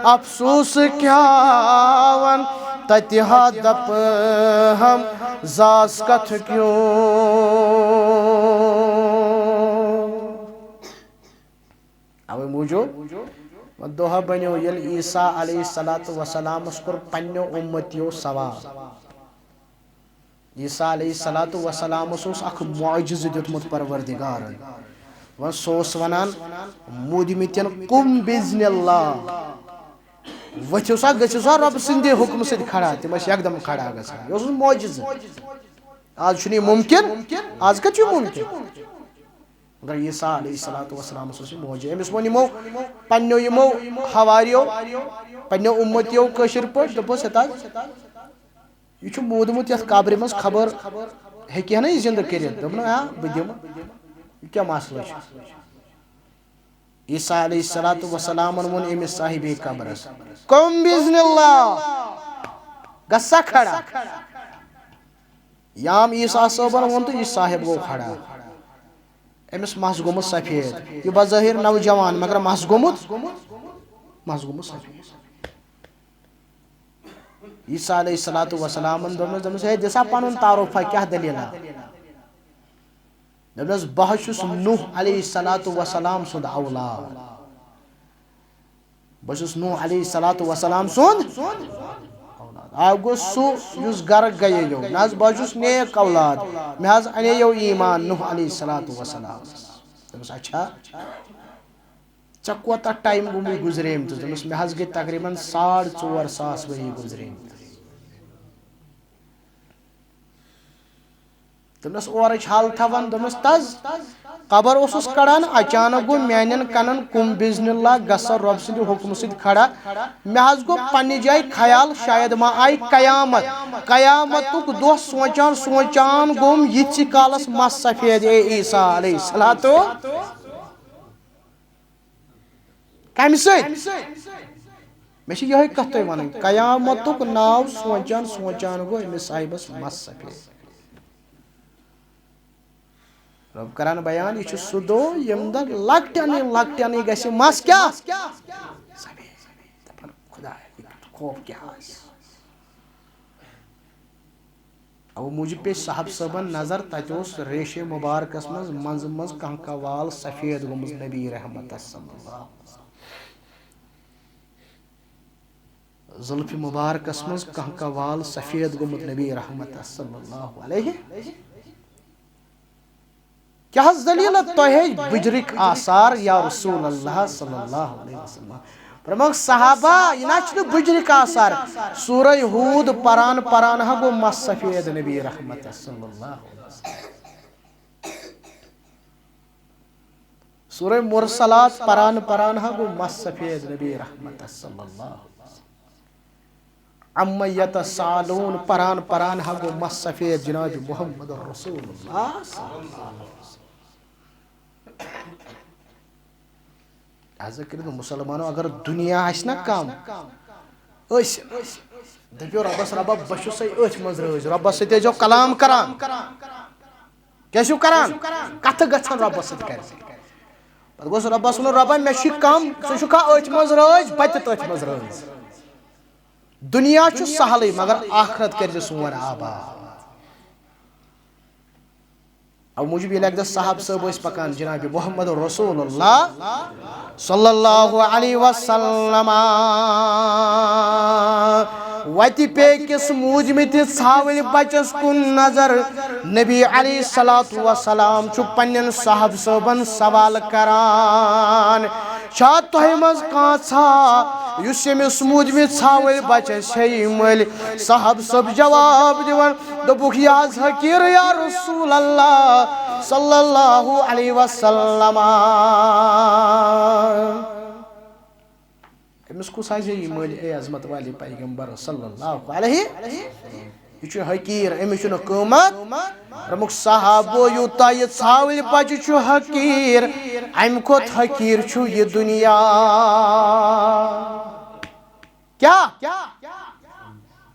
افسوس کیاہ ون، تتہِ ہا دپہم زاس کتھ کیوں۔ اوے موٗجوٗب وۄنۍ دۄہ بنیو، ییٚلہِ عیسیٰ علیہ الصلوۃ والسلامس کوٚر پننیو اُمتیو سوال۔ عیسیٰ علیہ الصلوۃ والسلامس اوس اکھ معجزٕ دیُتمُت پروردگارن۔ وۄنۍ سُہ اوس ونان موٗدمٕتٮ۪ن، "قم بإذن اللہ"، ؤتھِو سا، گٔژھِو سا رۄبہٕ سٕنٛدِ حُکمہٕ سۭتۍ کھڑا۔ تِم ٲسۍ یکدم کھڑا گژھان۔ یہِ اوس معجزٕ۔ آز چھُنہٕ یہِ مُمکِن۔ آز کتہِ چھُ یہِ مُمکِن؟ مگر عیسیٰ علیہ الصلوۃ والسلامس اوس یہِ معجزٕ۔ أمِس ووٚن یِمو، پننیو یِمو حواریو، پننیو اُمتیو کٲشِر پٲٹھۍ، دوٚپُس، "ہے تاج، یہِ چھُ موٗدمُت یتھ قبرِ منٛز، خبر ہیٚکہِ ہا نہ یہِ زِندٕ کٔرِتھ؟" دوٚپُن، "آ، بہٕ دِمہٕ۔ یہِ کیٛاہ مسلہٕ چھُ؟" عیسیٰ علیہ الصلوۃ والسلامن ووٚن أمِس صاحبِ قبرس، "قم بإذن اللہ، گژھ سا کھڑا۔" یام عیسیٰ صٲبن ووٚن تہٕ یہِ صاحب گوٚو کھڑا۔ أمِس مَس گوٚمُت سفید۔ یہِ بظٲہِر نوجوان، مگر مَس گوٚمُت، مَس گوٚمُت سفید۔ عیسیٰ علیہ الصلوۃ والسلامن دوٚپنَس، دوٚپنَس، "ہے، دِ سا پَنُن تعارُفا، کیٛاہ دٔلیٖلہ؟" دوٚپنَس، "بہٕ حظ چھُس نوح علیہ الصلوۃ والسلام سُنٛد اولاد۔" بہٕ چھُس نوح علیہ الصلوۃ والسلام سُنٛد اولاد۔ آ، گوٚو سُہ یُس گرٕ گٔیے یو۔ نہ حظ، بہٕ حظ چھُس نیک اولاد۔ مےٚ حظ اَنے یو ایمان نوح علیہ الصلوۃ والسلام۔ دوٚپمَس، "اچھا، ژےٚ کوتاہ ٹایم گوٚمُت گُزریمتِس؟" دوٚپمَس، "مےٚ حظ گٔے تقریباً ساڑ ژور ساس ؤری گُزریمتِس۔" دوٚپنَس، اورٕچ حال تھاوان، دوٚپنَس، تَز قبر اوسُس کڑان، اچانک گوٚو میانٮ۪ن کَنَن، "قم بإذن اللہ، گژھ سا رۄب سٕنٛدِ حُکمہٕ سۭتۍ کھڑا۔" مےٚ حظ گوٚو پننہِ جایہِ خیال، شاید ما آیہِ قیامت۔ قیامتُک دۄہ سونٛچان سونٛچان گوٚم یِتھسٕے کالَس مَس سفید، اے عیسیٰ علیہ الصلوۃ۔ کمہِ سۭتۍ؟ مےٚ چھِ یِہوٚے کَتھ تۄہہِ وَنٕنۍ۔ قیامتُک ناو سونٛچان سونٛچان گوٚو أمِس صاحبَس مَس سفید۔ رۄب کران بیان، یہِ چھُ سُہ دۄہ، ییٚمہِ دۄہ لۄکٹٮ۪نٕے لۄکٹٮ۪نٕے گژھِ مَس کیٛاہ؟ سفید۔ دَپان، "خۄدایا، یہِ کیُتھ خوف کیٛاہ آسہِ؟" اَوٕ موٗجوٗب پیٚیہِ صاحب صٲبن نظر، تَتہِ اوس ریشے مُبارکس منٛز منٛزٕ منٛزٕ کانٛہہ کانٛہہ وال سفید گوٚمُت نبی رحمتس صلی اللہ علیہ وسلم۔ زُلفِ مُبارکس منٛز کانٛہہ کانٛہہ وال سفید گوٚمُت نبی رحمتس صلی اللہ علیہ۔ کیٛاہ حظ دٔلیٖل؟ تۄہہِ ہے بُجرٕکۍ آثار یا رسول اللہ صلی اللہ علیہ وسلم۔ فرمووُکھ، "صحابہ، یہِ نہ چھُنہٕ بُجرٕکۍ آثار۔" سورہ ہوٗد پران پران ہا گوٚو مَس سفید نبی رحمتس صلی اللہ علیہ وسلم۔ سورہ مرسلات پران پران ہا گوٚو مَس سفید نبی رحمتس صلی اللہ علیہ وسلم۔ عم یتساءلون پران پران ہا گوٚو مَس سفید جناب محمد رسول اللہ صلی اللہ علیہ وسلم۔ لہذا کٔرِتھ مسلمانو، اگر دُنیا آسہِ نہ کم، أسۍ دٔپِو رۄبس، "رۄبا، بہٕ چھُسے أتھۍ منٛز رٲضۍ، رۄبس سۭتۍ ٲسۍزیو کلام کران۔" کیٛاہ چھِو کران؟ کتھٕ گژھان رۄبس سۭتۍ کرِ۔ پتہٕ گوٚژھ رۄبس ونُن، "رۄبا، مےٚ چھُ کم، ژٕ چھُکھا أتھۍ منٛز رٲضۍ، بہٕ تہِ تٔتھۍ منٛز رٲضۍ۔" دُنیا چھُ سہلٕے، مگر آخرت کٔرۍزِ سون آباد۔ اَمہِ موٗجوٗب ییٚلہِ اَکہِ دۄہ صحابہٕ صٲب ٲسۍ پکان جناب محمد رسول اللہ صلی اللہ علیہ وسلم، وَتہِ پیٚیہِ کِس موٗدمٕتِس ژھاوٕلۍ بچس کُن نظر۔ نبی علیہ الصلوۃ والسلام چھُ پننٮ۪ن صحابہٕ صٲبن سوال کران، چھا تۄہہِ منٛز کانٛژھا یُس ییٚمِس موٗدمہِ ژھاوٕلۍ بچس ہیٚیہِ مٔلۍ؟ صاحب صٲب جواب دِوان، دوٚپُکھ، یہِ حظ حقیٖر یا رسول اللہ صلی اللہ علیہ وسلم۔ أمِس کُس حظ ہیٚیہِ مٔلۍ، اے عظمت والے پیغمبر صلی اللہ علیہ؟ یہِ چھُ حقیٖر، أمِس چھُنہٕ قۭمت۔ دوٚپُکھ، صحابو، یوٗتاہ یہِ ژھاوٕلۍ بچہِ چھُ حقیٖر، اَمہِ کھۄتہٕ حقیٖر چھُ یہِ دُنیا۔ کیٛاہ؟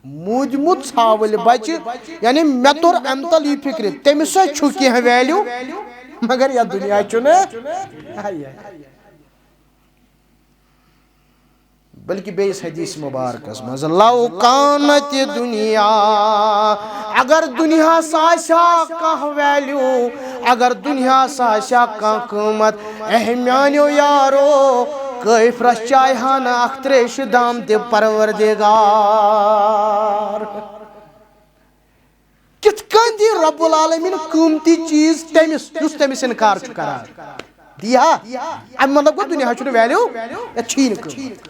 موٗدمُت ژھاوٕلۍ بچہِ، یعنی مےٚ توٚر اَمہِ تل یہِ فِکرِ، تٔمِس سۭتۍ چھُ کینٛہہ value، مگر یَتھ دُنیا چھُنہٕ۔ بلکہ بیٚیِس حدیث مبارکس منٛز، لو کانت دنیا، اگر دُنیاہس آسہِ ہا کانٛہہ value، اگر دُنیاہس آسہِ ہا کانٛہہ قۭمت، اے میانیو یارو، کٲفرس چاہہِ ہا نہٕ اکھ تریشہِ دام تہِ پروردگار۔ کِتھ کٔنۍ دی رب العالمین قۭمتی چیٖز تٔمِس یُس تٔمِس انکار چھُ کران؟ دی ہا؟ اَمہِ مطلب گوٚو دُنیا چھُنہٕ value، یَتھ چھُیی نہٕ قۭمت۔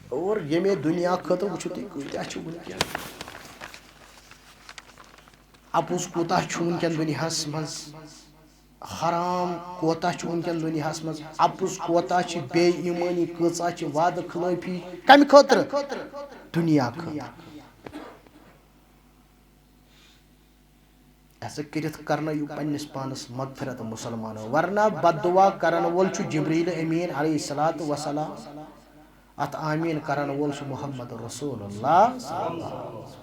اور ییٚمے دُنیا خٲطرٕ وٕچھِو تُہۍ کۭتیٛاہ چھِ وٕنکیٚن۔ اَپُز کوٗتاہ چھُ وٕنکیٚن دُنیاہَس منٛز؟ حرام کوتاہ چھُ وٕنکیٚن دُنیاہَس منٛز؟ اَپُز کوتاہ چھِ؟ بے ایٖمٲنی کۭژاہ چھِ؟ وعدٕ خلٲفی کَمہِ خٲطرٕ؟ دُنیا خٲطرٕ۔ ایسا کٔرِتھ کرنٲیِو پننِس پانس مغفرت مسلمانو، ورنہ بد دعا کرن وول چھُ جبریل امین علیہ الصلوۃ والسلام، اتھ آمین کرن وول چھُ محمد رسول اللہ صلی اللہ علیہ وسلم۔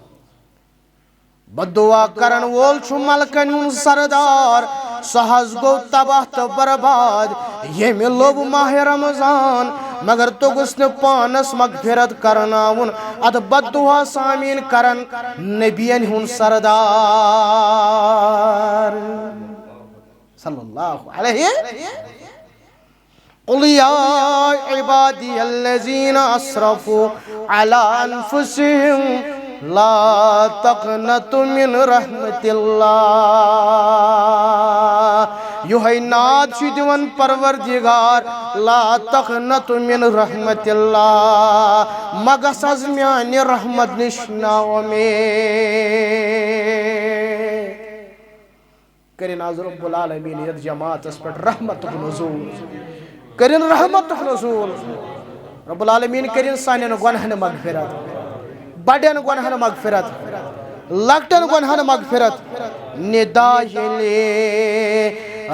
بد دعا کرن وول چھُ ملکن ہُنٛد سردار، سُہ حظ گوٚو تباہ تہٕ برباد۔ ییٚمہِ لوٚب ماہِ رمضان، مگر توٚگُس نہٕ پانس مغفرت کرناوُن۔ اتھ بد دعاہس آمین کرن نبین ہُنٛد سردار صلی اللہ علیہ۔ قل یا عبادی الذین اسرفوا علی انفسهم لا تقنطوا من رحمت اللہ۔ یہے نعت چھُ دِوان پروردگار، لا تقنطوا من رحمت اللہ، مہ گژھ حظ میانہِ رحمت نِش نا اُمید۔ کٔرِن آز رب العالمین یتھ جماعتس پٮ۪ٹھ رحمتُک نزول، کٔرِن رحمتُک نزول۔ رب العالمین کٔرِن سانٮ۪ن گۄنہن مغفرت، بڑٮ۪ن گۄنہن مغفرت، لۄکٹٮ۪ن گۄنہن مغفرت۔ ندا ییٚلہِ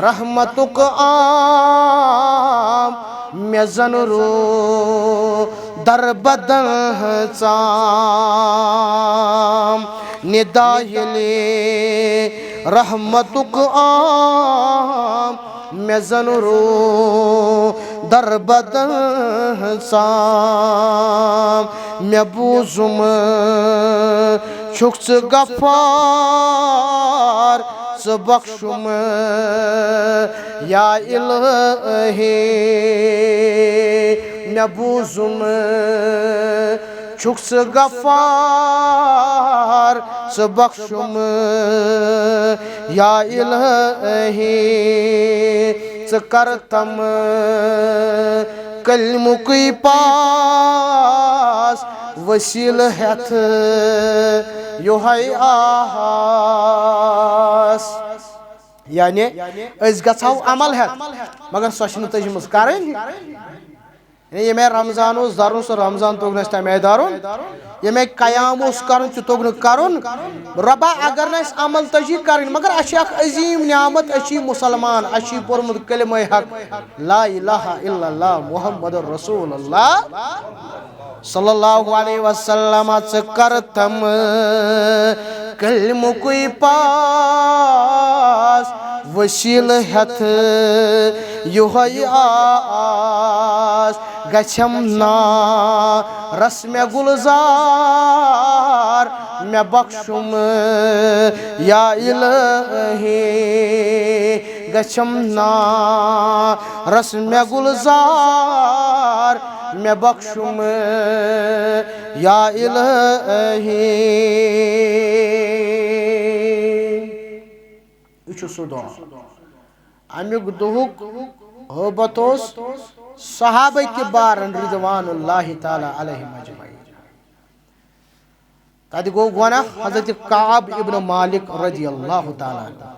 رحمتُک آم، مےٚ زن روٗد دربدل ژام۔ ندا ییٚلہِ رحمتُک آم، مےٚ زن روٗد دربدل ژام۔ مےٚ بوٗزُم چھُکھ ژٕ غفار، ژٕ بخشُم یا الہی۔ مےٚ بوٗزُم چھُکھ ژٕ غفار، ژٕ بخشُم یا الہی۔ ژٕ کر تم کلمُکُے پاس وسیلہٕ ہٮ۪تھ یۄہے آس۔ یعنی أسۍ گژھو عمل ہٮ۪تھ، مگر سۄ چھنہٕ تٔجمٕژ کرٕنۍ۔ یعنی ییٚمہِ آیہِ رمضان اوس درُن، سُہ رمضان توٚگ نہٕ اَسہِ تَمہِ آیہِ درُن۔ ییٚمہِ آیہِ قیام اوس کرُن، تہِ توٚگ نہٕ کرُن۔ رۄبا، اگر نہٕ اَسہِ عمل تجی کرٕنۍ، مگر اَسہِ چھِ اکھ عظیٖم نعمت، أسۍ چھِ مسلمان، اَسہِ چھِ پوٚرمُت کلمہ حق، لا الہ الا اللہ محمد رسول اللہ صلی اللہ علیہ وسلم۔ ژٕ کر تم کلمُکُے پاس وسیلہٕ ہٮ۪تھ یۄہے آس۔ گژھم نا رسم گلزار، مےٚ بخشُم یا الہی۔ گژھم نا رسم گلزار، مےٚ بخشُم یا الہی۔ یہِ چھُ سُہ دۄہ۔ اَمیُک دۄہُک ہٲبت اوس صحابہ کبارن رضوان اللہ تعالیٰ علیہم اجمعین۔ تَتہِ گوٚو گۄناہ حضرت کعب ابن مالک رضی اللہ تعالیٰ عنہ۔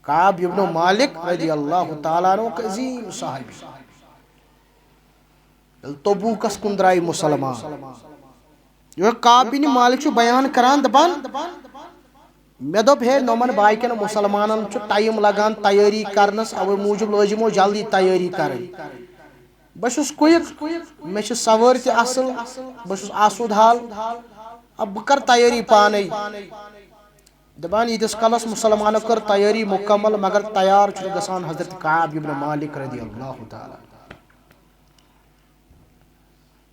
کعب ابن مالک رضی اللہ تعالیٰ عنہ، اکھ عظیم صحابی۔ ییٚلہِ تبوکس کُن درٛاے مُسلمان، یہِ کعب بن مالک چھُ بیان کران، دپان، مےٚ دوٚپ، ہے، نومن باقین مُسلمانن چھُ ٹائم لگان تیٲری کرنس، اوے موٗجوٗب لٲج یِمو جلدی تیٲری کرٕنۍ۔ بہٕ چھُس quick، مےٚ چھِ سوٲرۍ تہِ اصل، بہٕ چھُس آسوٗدٕ حال، اب بہٕ کرٕ تیٲری پانے۔ دپان، ییٖتِس کالس مُسلمانو کٔر تیٲری مُکمل، مگر تیار چھُنہٕ گژھان حضرت کعب ابن مالک رضی اللہ تعالیٰ۔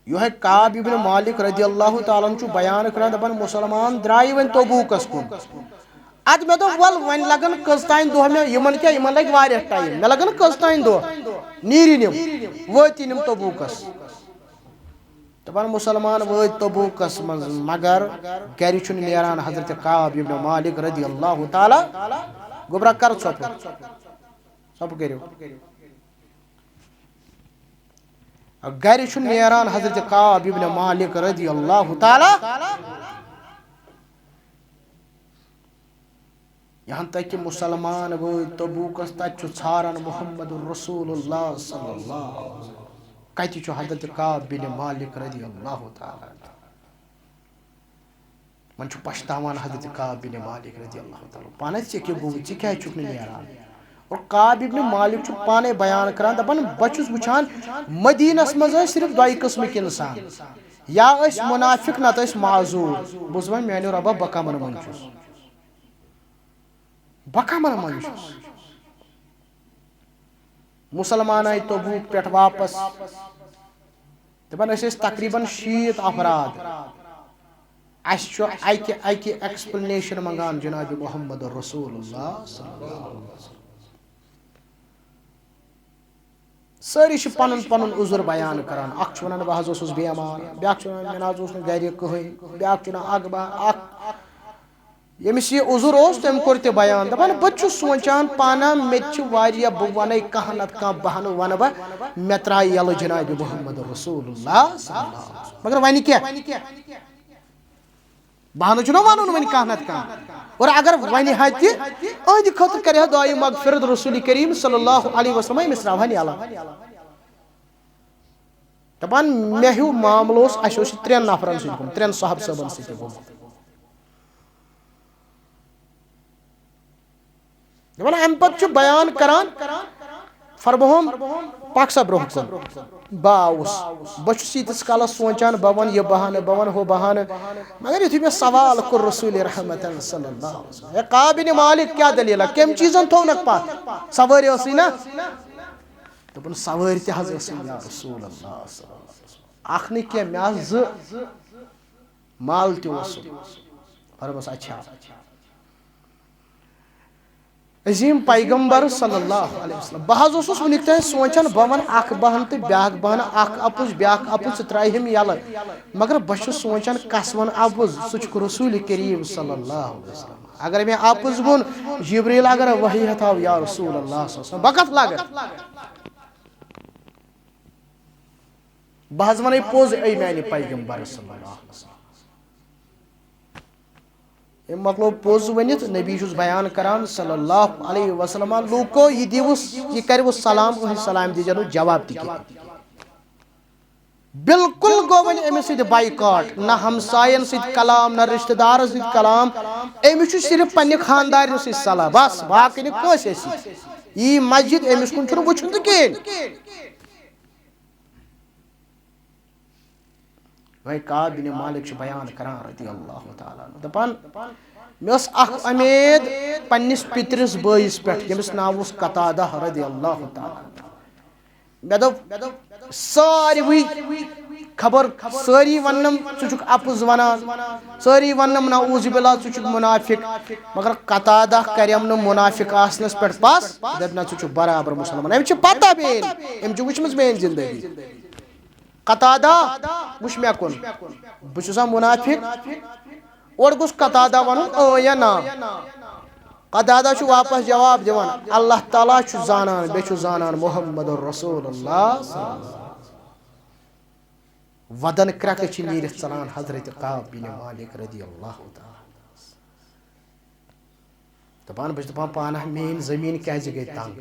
یِہوٚے کعب ابن مالک رضی اللہ تعالیٰ عنہ چھُ بیان کران، دپان، مُسلمان درٛایہِ وۄنۍ تبوکس کُن۔ ادٕ مےٚ دوٚپ، ول، وۄنۍ لگن کٔژ تام دۄہ مےٚ، یِمن کیٛاہ، یِمن لگہِ واریاہ ٹائم، مےٚ لگن کٔژ تام دۄہ، نیٖرِن یِم، وٲتِن یِم تبوکس۔ دپان، مُسلمان وٲتۍ تبوکس منٛز، مگر گرِ چھُنہٕ نیران حضرت کعب ابن مالک رضی اللہ تعالیٰ۔ گوٚبرا، کر ژھۄپہٕ، ژھۄپہٕ کٔرِو۔ گرِ چھُ نیران حضرت کعب ابن مالک رضی اللہ تعالیٰ۔ یہاں تک کہ مُسلمان وٲتۍ تبوکس، تتہِ چھُ ژھاران محمد رسول اللہ صلی اللہ علیہ وسلم۔ کتہِ چھُ حضرت کعب بن مالک رضی اللہ تعالیٰ عنہ؟ وۄنۍ چھُ پشتاوان حضرت کعب بن مالک رضی اللہ تعالیٰ عنہ۔ پانس ژےٚ کیٛاہ گوٚو، ژٕ کیٛازِ چھُکھ نہٕ نیران؟ اور کعب ابن مالک چھُ پانے بیان کران، دپان، بہٕ چھُس وٕچھان، مدینس منٛز ٲسۍ صرف دۄیہِ قٕسمٕکۍ انسان، یا ٲسۍ منافق، نتہٕ ٲسۍ معذور۔ بوٗز وۄنۍ میانیو رۄبا، بہٕ کمن منٛز چھُس؟ بہٕ کمن منٛز چھُس؟ مُسلمان آیہِ تبوک پٮ۪ٹھ واپس۔ دپان، أسۍ ٲسۍ تقریباً شیٖتھ افراد۔ اسہِ چھُ اکہِ اکہِ explanation منٛگان جناب محمد رسول اللہ صلی اللہ علیہ وسلم۔ سٲری چھِ پنُن پنُن عذر بیان کران۔ اکھ چھُ ونان، بہٕ حظ اوسُس بیمار، بیاکھ چھُ ونان، مےٚ نہ حظ اوس نہٕ گرِ کٕہٕنۍ، بیاکھ چھُ ونان، اکھ بہٕ، اکھ ییٚمِس یہِ عذر اوس، تٔمۍ کوٚر تہِ بیان۔ دپان، بہٕ تہِ چھُس سونٛچان پانہ، مےٚ تہِ چھِ واریاہ، بہٕ وَنَے کانٛہہ نَتہٕ کانٛہہ بہانہٕ وَنہٕ بہٕ، مےٚ ترٛایہِ یَلہٕ جنابِ محمد رسول اللہ صلی اللہ علیہ وسلم۔ مگر وَنہِ کیٛاہ؟ بہانہٕ چھُنہ وَنُن وۄنۍ کانٛہہ نَتہٕ کانٛہہ۔ اور اگر وَنہِ ہا تہِ، أہنٛدِ خٲطرٕ کَرِ ہا دُعایہِ مغفرت رسول کریم صلی اللہ علیہ وسلم، أمِس ترٛاوہَن یَلہٕ۔ دَپان، مےٚ ہیوٗ معاملہٕ اوس، اَسہِ اوس یہِ ترٛٮ۪ن نفرَن سۭتۍ گوٚمُت، ترٛٮ۪ن صحابہٕ صٲبَن سۭتۍ گوٚمُت۔ دَپان، اَمہِ پَتہٕ چھُ بیان کران، فرموہُم، پَکھ سا برٛونٛہہ کُن۔ بہٕ آوُس، بہٕ چھُس ییٖتِس کالَس سونٛچان، بہٕ وَنہٕ یہِ بہانہٕ، بہٕ وَنہٕ ہُہ بہانہٕ۔ مگر یُتھُے مےٚ سوال کوٚر رسول رحمتن صلی اللہ علیہ وسلم، ہے کعب بن مالک، کیٛاہ دٔلیٖلہ؟ کَمہِ چیٖزَن تھوٚونَکھ پَتھ؟ سوٲرۍ ٲسٕے نہ؟ دوٚپُن، سوٲرۍ تہِ حظ ٲسٕے یا رسول اللہ صلی اللہ علیہ وسلم۔ اَکھ نہٕ کینٛہہ، مےٚ آسہٕ زٕ، مال تہِ اوسُم۔ فرموس، اچھا۔ عظیم پیغمبر صلی اللہ علیہ وسلم، بہٕ حظ اوسُس وُنیُک تام سونٛچان، بہٕ وَنہٕ اَکھ بہانہٕ تہٕ بیٛاکھ بہانہٕ، اَکھ اَپُز بیٛاکھ اَپُز، ژٕ ترٛاوِ ہَم یَلہٕ۔ مگر بہٕ چھُس سونٛچان، کَس وَنہٕ اَپُز؟ سُہ چھُکھ رسول کریم صلی اللہ علیہ وسلم۔ اگر مےٚ اَپُز ووٚن، جبریل اگر وحی ہٮ۪تھ آو، یا رسول اللہ صلی اللہ علیہ وسلم، بہٕ کَتھ لَگہٕ؟ بہٕ حظ وَنَے پوٚز، اے میانہِ پیغمبر صلی اللہ علیہ وسلم۔ أمۍ مۄکلو پوٚز ؤنِتھ، نبی چھُس بیان کران صلی اللہ علیہ وسلم، لوٗکو، یہِ دیٖوُس، یہِ کَرِوُس سلام، أہٕنٛدِ سلام دیٖزیو نہٕ جواب تہِ کینٛہہ۔ بالکل گوٚو وۄنۍ أمِس سۭتۍ بایکاٹ، نہ ہمساین سۭتۍ کلام، نہ رشتہٕ دارن سۭتۍ کلام۔ أمِس چھُ صرف پننہِ خاندارنہِ سۭتۍ صلاح، بس، باقٕے نہٕ کٲنٛسے سۭتۍ۔ یی مسجد، أمِس کُن چھُنہٕ وٕچھُن تہِ کِہیٖنۍ۔ وۄنۍ کعب بن مالک چھُ بیان کران رضی اللہ تعالیٰ عنہ، دپان، مےٚ ٲس اکھ اُمید پننِس پِترِس بٲیِس پٮ۪ٹھ، ییٚمِس ناو اوس قتادہ رضی اللہ تعالیٰ عنہ۔ مےٚ دوٚپ، ساروٕے خبر، سٲری وننم، ژٕ چھُکھ اپُز ونان، سٲری وننم، نعوذ باللہ، ژٕ چھُکھ منافق۔ مگر قتادہ کریم نہٕ منافق آسنس پٮ۪ٹھ پس، دپہِ، نہ، ژٕ چھُکھ برابر مسلمان۔ أمِس چھِ پتہ میٲنۍ، أمۍ چھِ وٕچھمٕژ میٲنۍ زندگی۔ قتادہ، وٕچھ مےٚ کُن، بہٕ چھُسا منافق؟ اورٕ گوٚژھ قتادہ وَنُن اۭں یا نہ۔ قتادہ چھُ واپس جواب دِوان، اللہ تعالیٰ چھُ زانان، بیٚیہِ چھُ زانان محمد رسول اللہ صلی اللہ علیہ وسلم۔ ودن کرٛٮ۪کہٕ چھِ نیٖرِتھ ژلان حضرت کعب بن مالک رضی اللہ تعالیٰ۔ دپان، بہٕ چھُس دپان پانہٕ، میٲنۍ زٔمیٖن کیازِ گٔے تنگ؟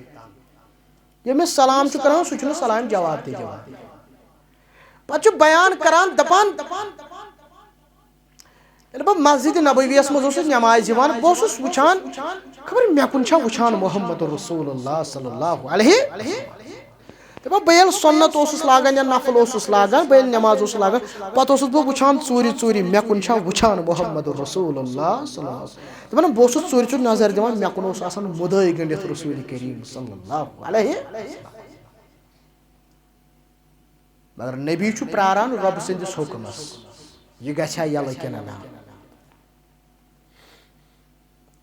ییٚمِس سلام چھُ کران، سُہ چھُنہٕ سلام جواب تہِ دِوان۔ پتہٕ چھُ بیان کران، دپان، ییٚلہِ بہٕ مسجد نبویَس منٛز اوسُس نمازِ یِوان، بہٕ اوسُس وٕچھان، خبر مےٚ کُن چھا وٕچھان محمد رسول اللہ صلی اللہ علیہ وسلم۔ دَپان، بہٕ ییٚلہِ سُنت اوسُس لاگان یا نفل اوسُس لاگان، بہٕ ییٚلہِ نماز اوسُس لاگان، پتہٕ اوسُس بہٕ وٕچھان ژوٗرِ ژوٗرِ، مےٚ کُن چھا وٕچھان محمد رسول اللہ صلی اللہ علیہ وسلم۔ دَپان، بہٕ اوسُس ژوٗرِ ژوٗرِ نظر دِوان، مےٚ کُن اوس آسان مُدعٲے گٔنٛڈِتھ رسول کریم صلی اللہ علیہ وسلم۔ مگر نبی چھُ پراران رۄب سٕنٛدِس حُکمس، یہِ گژھِ ہا یَلہٕ کِنہٕ نہ۔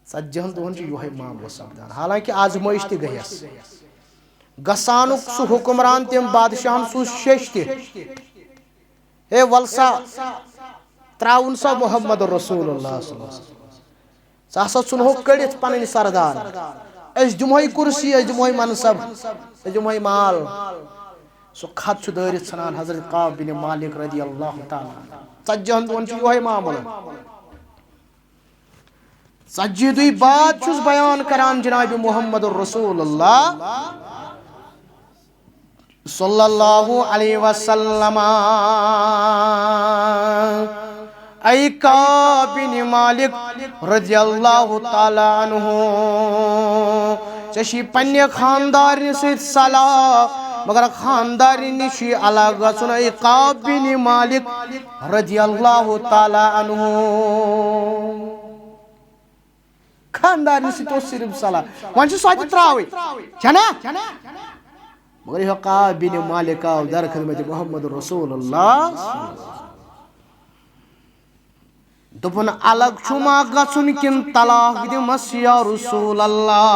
ژتجی ہن دۄہن چھُ یِہوٚے معاملہٕ سپدان، حالانکہِ آزمٲیش تہِ گٔیَس۔ گژھانُک سُہ حُکمران، تٔمۍ بادشاہن سوٗز شیٚچھ تہِ، ہے وَل سا، ترٛاوُن سا محمد رسول اللہ صلی اللہ علیہ وسلم۔ ژٕ ہسا ژھُنہوکھ کٔڑِتھ پنٕنۍ سردار۔ أسۍ دِمہوے کُرسی، أسۍ دِمہوے منصب، أسۍ دِمہوے مال۔ سُہ خط چھُ دٲرِتھ ژھٕنان حضرت کعب بن مالک رضی اللہ تعالیٰ عنہ۔ ژتجی ہن دۄہن چھُ یِہوٚے معاملہٕ۔ ژتجی دُہۍ بعد چھُس بیان کران جناب محمد رسول اللہ صلی اللہ علیہ وسلم۔ اے کعب بن مالک رضی اللہ تعالیٰ عنہ، ژےٚ چھِ پننہِ خاندارنہِ سۭتۍ صلاح، مگر خاندارنہِ نِش چھُے الگ گژھُن، اے کعب بن مالک رضی اللہ تعالیٰ عنہ۔ خاندارنہِ سۭتۍ اوس صرف صلاح۔ وۄنۍ چھِ سۄ تہِ ترٛاوٕنۍ، چھَنا؟ مگر یہِ کعب بن مالک آو در خدمت محمد رسول اللہ۔ دوٚپُن، الگ چھُما گژھُن کِنہٕ طلاق دِمس یا رسول اللہ؟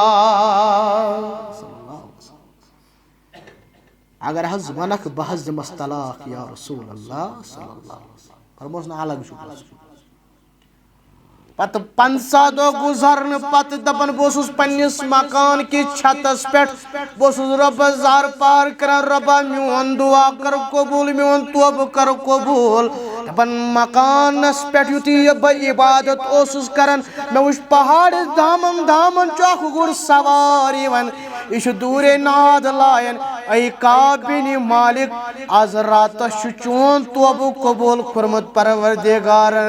اگر حظ ونکھ، بہٕ حظ دِمس طلاق یا رسول اللہ صلی اللہ علیہ وسلم۔ فرموس نہٕ الگ چھُ گژھُن۔ پتہٕ پنٛژاہ دۄہ گُزرنہٕ پتہٕ دپان، بہٕ اوسُس پننِس مکان کِس چھتس پٮ۪ٹھ، بہٕ اوسُس رۄبس زار پار کران، رۄبا میون دعا کر قبول، میون توبہٕ کر قبول۔ دپان، مکانس پٮ۪ٹھ یُتھُے یہِ بہٕ عبادت اوسُس کران، مےٚ وُچھ پہاڑس دامن دامن چھُ اکھ گُر سوار یِوان۔ یہِ چھُ دوٗرے ناد لایان، اے کعب بن مالک، از راتس چھُ چون توبہٕ قبول کوٚرمُت پروردگارن۔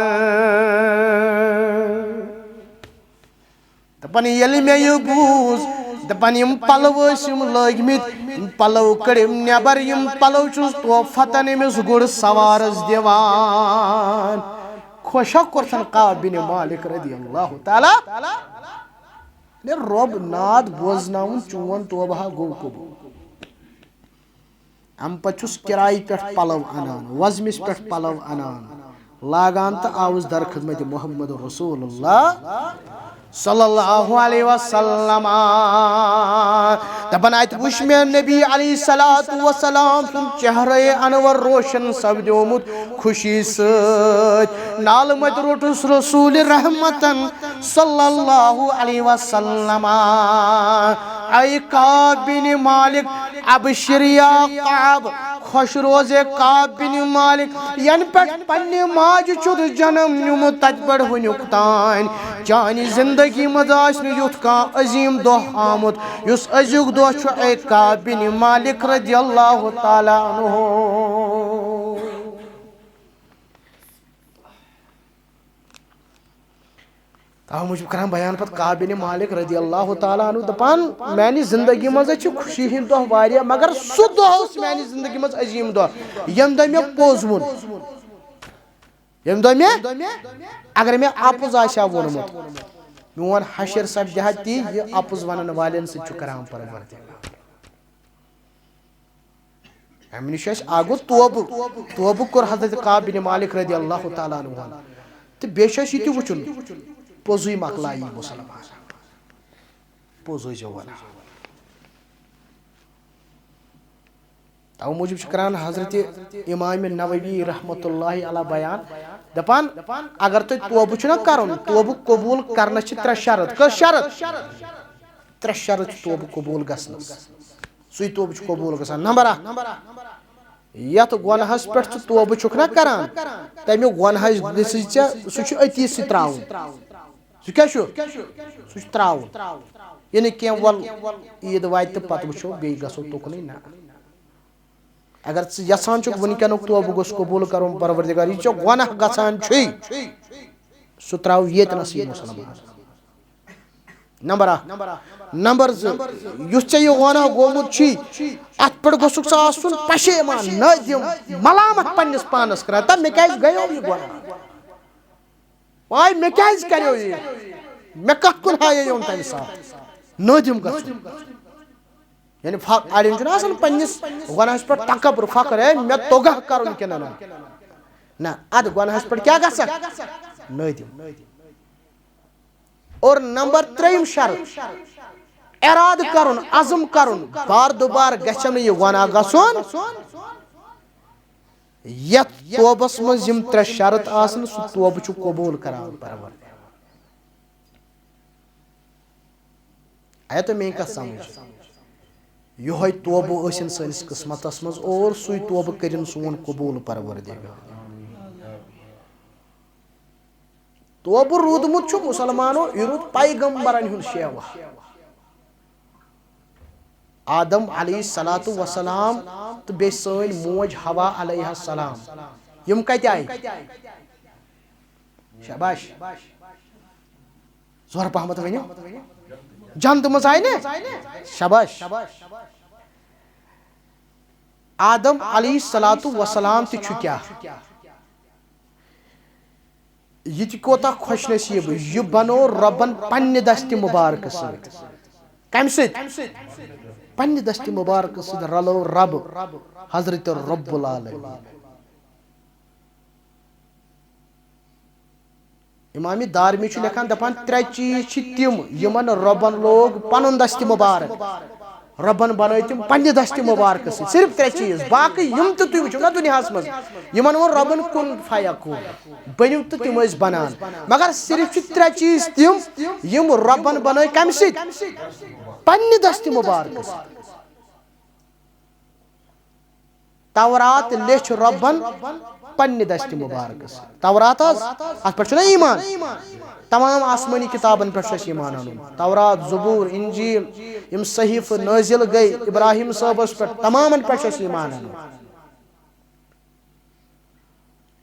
دپان، ییٚلہِ مےٚ یہِ بوٗز، دپان، یِم پلو ٲسۍ یِم لٲگمٕتۍ، یِم پلو کٔڑِم نٮ۪بر، یِم پلو چھُس تحفتن أمِس گُر سوارس دِوان۔ خۄش ہا کوٚرتھن کعب بن مالک رضی اللہ تعالیٰ۔ نے رۄب ناد بوزناوُن، چون توبہٕ ہا گوٚو قبول۔ اَمہِ پتہٕ چھُس کِرایہِ پٮ۪ٹھ پَلو اَنان، وۄزمِس پٮ۪ٹھ پَلو اَنان، لاگان تہٕ آوُس در خدمت محمد رسول اللہ صلی اللہ علیہ وسلم۔ دَپان، اَتہِ وُچھ مےٚ نبی علیہ الصلوۃ والسلام سُنٛد چہرے انور روشن سپدیومُت خوشی سۭتۍ۔ نالہٕ مٔتۍ روٚٹُس رسول رحمتن صلی اللہ علیہ وسلم۔ اے کعب بن مالک، ابشر یا کعب، خۄش روزے کعب بن مالک، ینہٕ پٮ۪ٹھ پننہِ ماجہِ چھُتھ جنم نیومُت، تتہِ پٮ۪ٹھ وُنیُک تام چانہِ زندگی منٛز آسہِ نہٕ یُتھ کانٛہہ عظیٖم دۄہ آمُت، یُس أزیُک دۄہ چھُ، اے کعب بن مالک رضی اللہ تعالیٰ عنہ۔ تَوَے موٗجوٗب کران بیان پتہٕ کعب بن مالک رضی اللہ تعالیٰ عنہ، دَپان، میانہِ زندگی منٛز چھِ خوشی ہٕنٛدۍ دۄہ واریاہ، مگر سُہ دۄہ اوس میانہِ زندگی منٛز عظیٖم دۄہ، ییٚمہِ دۄہ مےٚ پوٚز ووٚن۔ ییٚمہِ دۄہ مےٚ، اگر مےٚ اَپُز آسہِ ہا ووٚنمُت، میون حشر سپدِ ہا تی، یہِ اَپُز وَنَن والٮ۪ن سۭتۍ چھُ کران پروردگار۔ اَمہِ نِش اَسہِ اَکھ گوٚو توبہٕ، توبہٕ کوٚر حضرت کعب بن مالک رضی اللہ تعالیٰ عنہ۔ تہٕ بیٚیہِ چھُ اَسہِ یہِ تہِ وٕچھُن، پوٚزُے مۄکلایہِ یہِ مُسلمان، پوٚز ٲسۍزیو وَنان۔ توٕ موٗجوٗب چھُ کران حضرت امام نووی رحمتہ اللہ علیہ بیان، دپان، اگر تۄہہِ توبہٕ چھُ نہ کرُن، توبہٕ قبوٗل کرنس چھِ ترٛےٚ شرط۔ کٔژ شرط؟ ترٛےٚ شرط چھِ توبہٕ قبوٗل گژھنس۔ سُے توبہٕ چھُ قبوٗل گژھان۔ نمبر اکھ، یتھ گۄناہس پٮ۪ٹھ ژٕ توبہٕ چھُکھ نہ کران، تمہِ گۄناہس گٔژھٕے ژےٚ، سُہ چھُ أتی سۭتۍ ترٛاوُن۔ سُہ کیٛاہ چھُ؟ سُہ چھُ ترٛاوُن۔ یہِ نہٕ کینٛہہ، وَل، عیٖد واتہِ تہٕ پتہٕ وٕچھو، بیٚیہِ گژھو تُکنُے، نہ۔ اگر ژٕ یژھان چھُکھ وٕنکیٚنُک توبہٕ گوٚژھ قبوٗل کرُن پروردگار، یہِ ژےٚ گۄناہ گژھان چھُے، سُہ ترٛاو ییٚتہِ نَسٕے مُسلمان۔ نمبر اکھ۔ نمبر زٕ، یُس ژےٚ یہِ گۄناہ گوٚمُت چھُے، اتھ پٮ۪ٹھ گوٚژھُکھ ژٕ آسُن پشیمان، نٲدِم، ملامت پننِس پانس کران، تہ مےٚ کیازِ گٔیو یہِ گۄناہ؟ واے، مےٚ کیازِ کریو یہِ؟ مےٚ کتھ کُن ہایے یوم تمہِ ساتہٕ؟ نٲدِم گژھُن۔ یعنی فخ-، اڑٮ۪ن چھُنہٕ آسان پننِس گۄناہس پٮ۪ٹھ تکبر، فخر، ہے، مےٚ توٚگہ کرُن کِنہٕ نہ؟ نہ، اتھ گۄناہس پٮ۪ٹھ کیٛاہ گژھکھ؟ نٲدِم۔ اور نمبر ترٛیٚیِم شرط، ارادٕ کرُن، عزم کرُن، بار دُبار گژھٮ۪م نہٕ یہِ گۄناہ گژھُن۔ یتھ توبس منٛز یِم ترٛےٚ شرط آسن، سُہ توبہٕ چھُ قبوٗل کران پروردگار۔ آیا تۄہہِ میٲنۍ کتھ سمجھ؟ یِہوٚے توبہٕ ٲسِن سٲنِس قسمتس منٛز، اور سُے توبہٕ کٔرِن سون قبوٗل پروردگار۔ توبہٕ روٗدمُت چھُ مُسلمانو، یہِ روٗد پیغمبرن ہُنٛد شیوا۔ آدم علیہ الصلوۃ والسلام تہٕ بیٚیہِ سٲنۍ موج حوا علیہ السلام، یِم کتہِ آیہِ؟ شاباش۔ زورٕ پہمتھ ؤنِو۔ جنتہٕ منٛز آیہِ نا؟ شاباش۔ آدم علیہ الصلوۃ والسلام تہِ چھُ کیٛاہ؟ یہِ تہِ کوٗتاہ خۄش نصیٖب، یہِ بنوو رۄبن پننہِ دستِ مُبارکہٕ سۭتۍ۔ کمہِ سۭتۍ؟ پننہِ دستِ مُبارکہٕ سۭتۍ رلوو رب، حضرت رب العالمین۔ امام دارمی چھُ لیکھان، دپان، ترٛےٚ چیٖز چھِ تِم یِمن رۄبن لوگ پنُن دستِ مُبارک۔ رۄبن بنٲے تِم پننہِ دستِ مُبارکہٕ سۭتۍ۔ صرف ترٛےٚ چیٖز، باقٕے یِم تہِ تُہۍ وٕچھِو نا دُنیاہس منٛز، یِمن ووٚن رۄبن کُن فیکون، بٔنِو تہٕ تِم ٲسۍ بنان۔ مگر صرف چھِ ترٛےٚ چیٖز تِم یِم رۄبن بنٲے کمہِ سۭتۍ؟ پننہِ دستِ مُبارکہٕ سۭتۍ۔ تورات لیچھ رۄبن پننہِ دستِ مُبارکہٕ سۭتۍ۔ تورات حظ، اتھ پٮ۪ٹھ چھُنہ ایمان؟ تمام آسمٲنی کتابن پٮ۪ٹھ چھُ اَسہِ ایمان انُن۔ تورات، زبور، انجیل، یِم صحیفہٕ نٲزِل گٔے ابراہیم صٲبس پٮ۪ٹھ، تمامن پٮ۪ٹھ چھُ اَسہِ ایمان انُن۔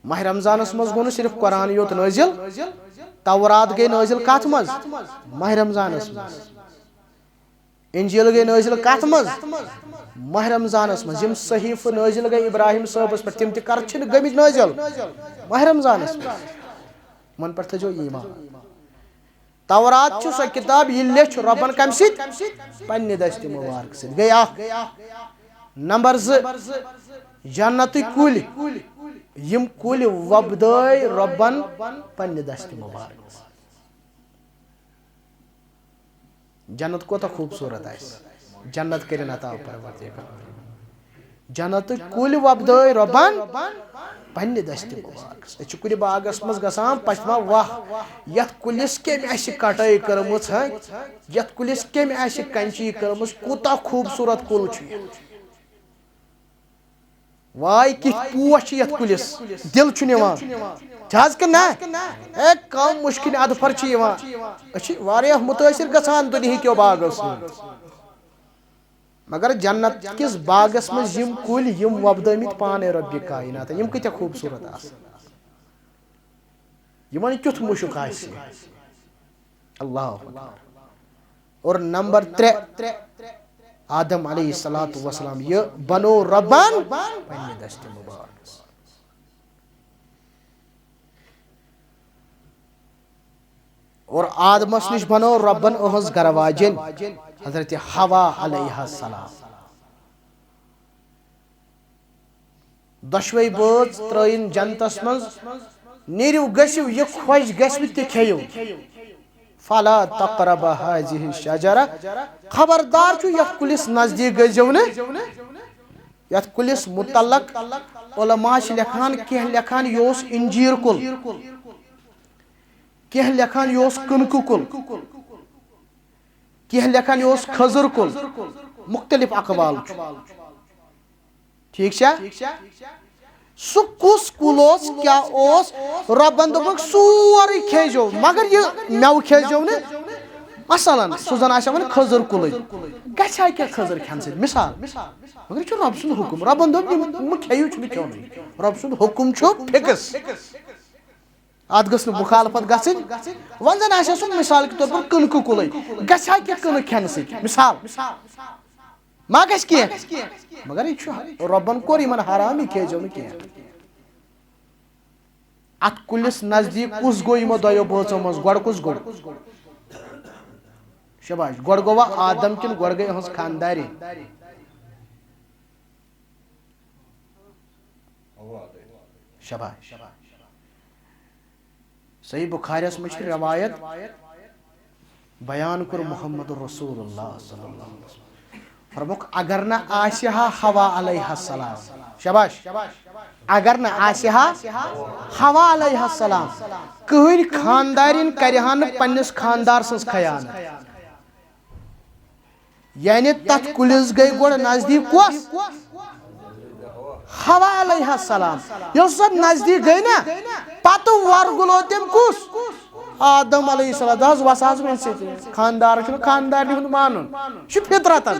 ماہ رمضانس منٛز گوٚو نہٕ صرف قرآن یوت نٲزِل، تورات گٔے نٲزِل کتھ منٛز؟ ماہ رمضانس منٛز۔ انجیل گٔے نٲزِل کتھ منٛز؟ ماہ رمضانس منٛز۔ یِم صحیفہٕ نٲزِل گٔے ابراہیم صٲبس پٮ۪ٹھ، تِم تہِ کر چھِنہٕ گٔمٕتۍ نٲزِل؟ ماہ رمضانس منٛز۔ یِمن پٮ۪ٹھ تھٲیزیو ایمان۔ تورات چھُ سۄ کِتاب، یہِ لیچھ رۄبن کمہِ سۭتۍ؟ پننہِ دستِ مُبارک سۭتۍ۔ گٔے اکھ۔ نمبر زٕ، جنتٕکۍ کُلۍ، یِم کُلۍ وۄپدٲے رۄبن پننہِ دستِ مُبارک سۭتۍ۔ جنت کوتاہ خوٗبصوٗرت آسہِ۔ جنت کٔرِن عطا پروردگار۔ جنتٕکۍ کُلۍ وۄپدٲے رۄبن پننہِ دستِ مُبارکس۔ أسۍ چھِ کُنہِ باغس منٛز گژھان، پتہٕ چھِ دپان، واہ، یتھ کُلِس کٔمۍ آسہِ کٹٲے کٔرمٕژ، ہہ؟ یتھ کُلِس کٔمۍ آسہِ کنچی کٔرمٕژ؟ کوٗتاہ خوٗبصوٗرت کُل چھُ یہِ۔ واے کِتھ پوش چھِ یتھ کُلِس، دِل چھُ نِوان۔ چھِ حظ کِنہٕ نہ؟ اے، کم مُشکِن اَدفر چھِ یِوان۔ أسۍ چھِ واریاہ مُتٲثِر گژھان دُنہِکیو باغو سۭتۍ۔ مگر جنت کِس باغس منٛز یِم کُلۍ، یِم وۄپدٲومٕتۍ پانے رۄبِ کایناتن، یِم کۭتیاہ خوٗبصوٗرت آسن۔ یِمن کیُتھ مُشُک آسہِ۔ اللہ اکبر۔ اور نمبر ترٛےٚ، آدم علیہ الصلوۃ والسلام، یہِ بنوو رۄبن پننہِ دستِ مُبارک۔ اور آدمس نِش بنوو رۄبن أہنٛز گرٕ واجِنۍ حضرت حوا علیہ السلام۔ دۄشوے بٲژ ترٲیِن جنتس منٛز۔ نیٖرِو، گٔژھِو، یہِ خۄش گژھِوٕ تہِ کھیٚیِو۔ فلا تقرب هذه الشجرة، خبردار چھُ، یتھ کُلِس نزدیٖک گٔژھۍزیو نہٕ۔ یتھ کُلِس متعلق علماء چھِ لیکھان، کینٛہہ لیکھان یہِ اوس انجیٖر کُل، کینٛہہ لیکھان یہِ اوس کٕنکہٕ کُل، کینٛہہ لیکھان یہِ اوس کھٔزٕر کُل۔ مختلف اقوال چھُ۔ ٹھیک چھا؟ سُہ کُس کُل اوس، کیٛاہ اوس؟ رۄبن دوٚپُکھ، سورُے کھیزیو، مگر یہِ مٮ۪وٕ کھیزیو نہٕ۔ مثلاً، سُہ زن آسہِ ہا وۄنۍ کھٔزٕر کُلٕے، گژھِ ہا کیٛاہ کھٔزٕر کھٮ۪نہٕ سۭتۍ؟ مثال۔ مگر یہِ چھُ رۄب سُنٛد حُکُم۔ رۄبن دوٚپ، یِم مہٕ کھیٚیِو، چھُنہٕ کھیوٚنُے۔ رۄب سُنٛد حُکُم چھُ فِکٕس۔ اتھ گٔژھ نہٕ مُخالفت گژھٕنۍ۔ وۄنۍ زن آسہِ ہا سُہ مثال کے طور پر کٕنکہٕ کُلٕے، گژھِ ہا کیٛاہ کٕنہٕ کھٮ۪نہٕ سۭتۍ؟ مثال۔ ما گژھِ کینٛہہ؟ مگر یہِ چھُ، رۄبن کوٚر یِمن حرام، یہِ کھیزیو نہٕ کینٛہہ۔ اتھ کُلِس نزدیٖک کُس گوٚو یِمو دۄیو بٲژو منٛز؟ گۄڈٕ کُس گوٚو؟ شاباش، گۄڈٕ گوٚوا آدم کِنہٕ گۄڈٕ گٔے یِہٕنٛز خاندارِنۍ؟ شاباش۔ صحیح بخاریس منٛز چھِ روایت، بیان کوٚر محمد رسول اللہ صلی اللہ علیہ وسلم۔ فرموکھ، اگر نہ آسہِ ہا حوا علیہ السلام، شاباش، اگر نہ آسہِ ہا حوا علیہ السلام، کٕہٕنۍ خاندارِنۍ کرِ ہا نہٕ پننِس خاندار سٕنٛز خیانت۔ یعنی تتھ کُلِس گٔے گۄڈٕ نزدیٖک کۄس؟ حوا علیہ السلام۔ ییٚلہِ سۄ نزدیٖک گٔے نا، پتہٕ ورگُلو تٔمۍ کُس؟ آدم علیہ السلام۔ دوٚپہَس، وَس حظ وۄنۍ سۭتۍ، خاندار چھُنہٕ خاندارنہِ ہُنٛد مانُن، یہِ چھُ فطرتن۔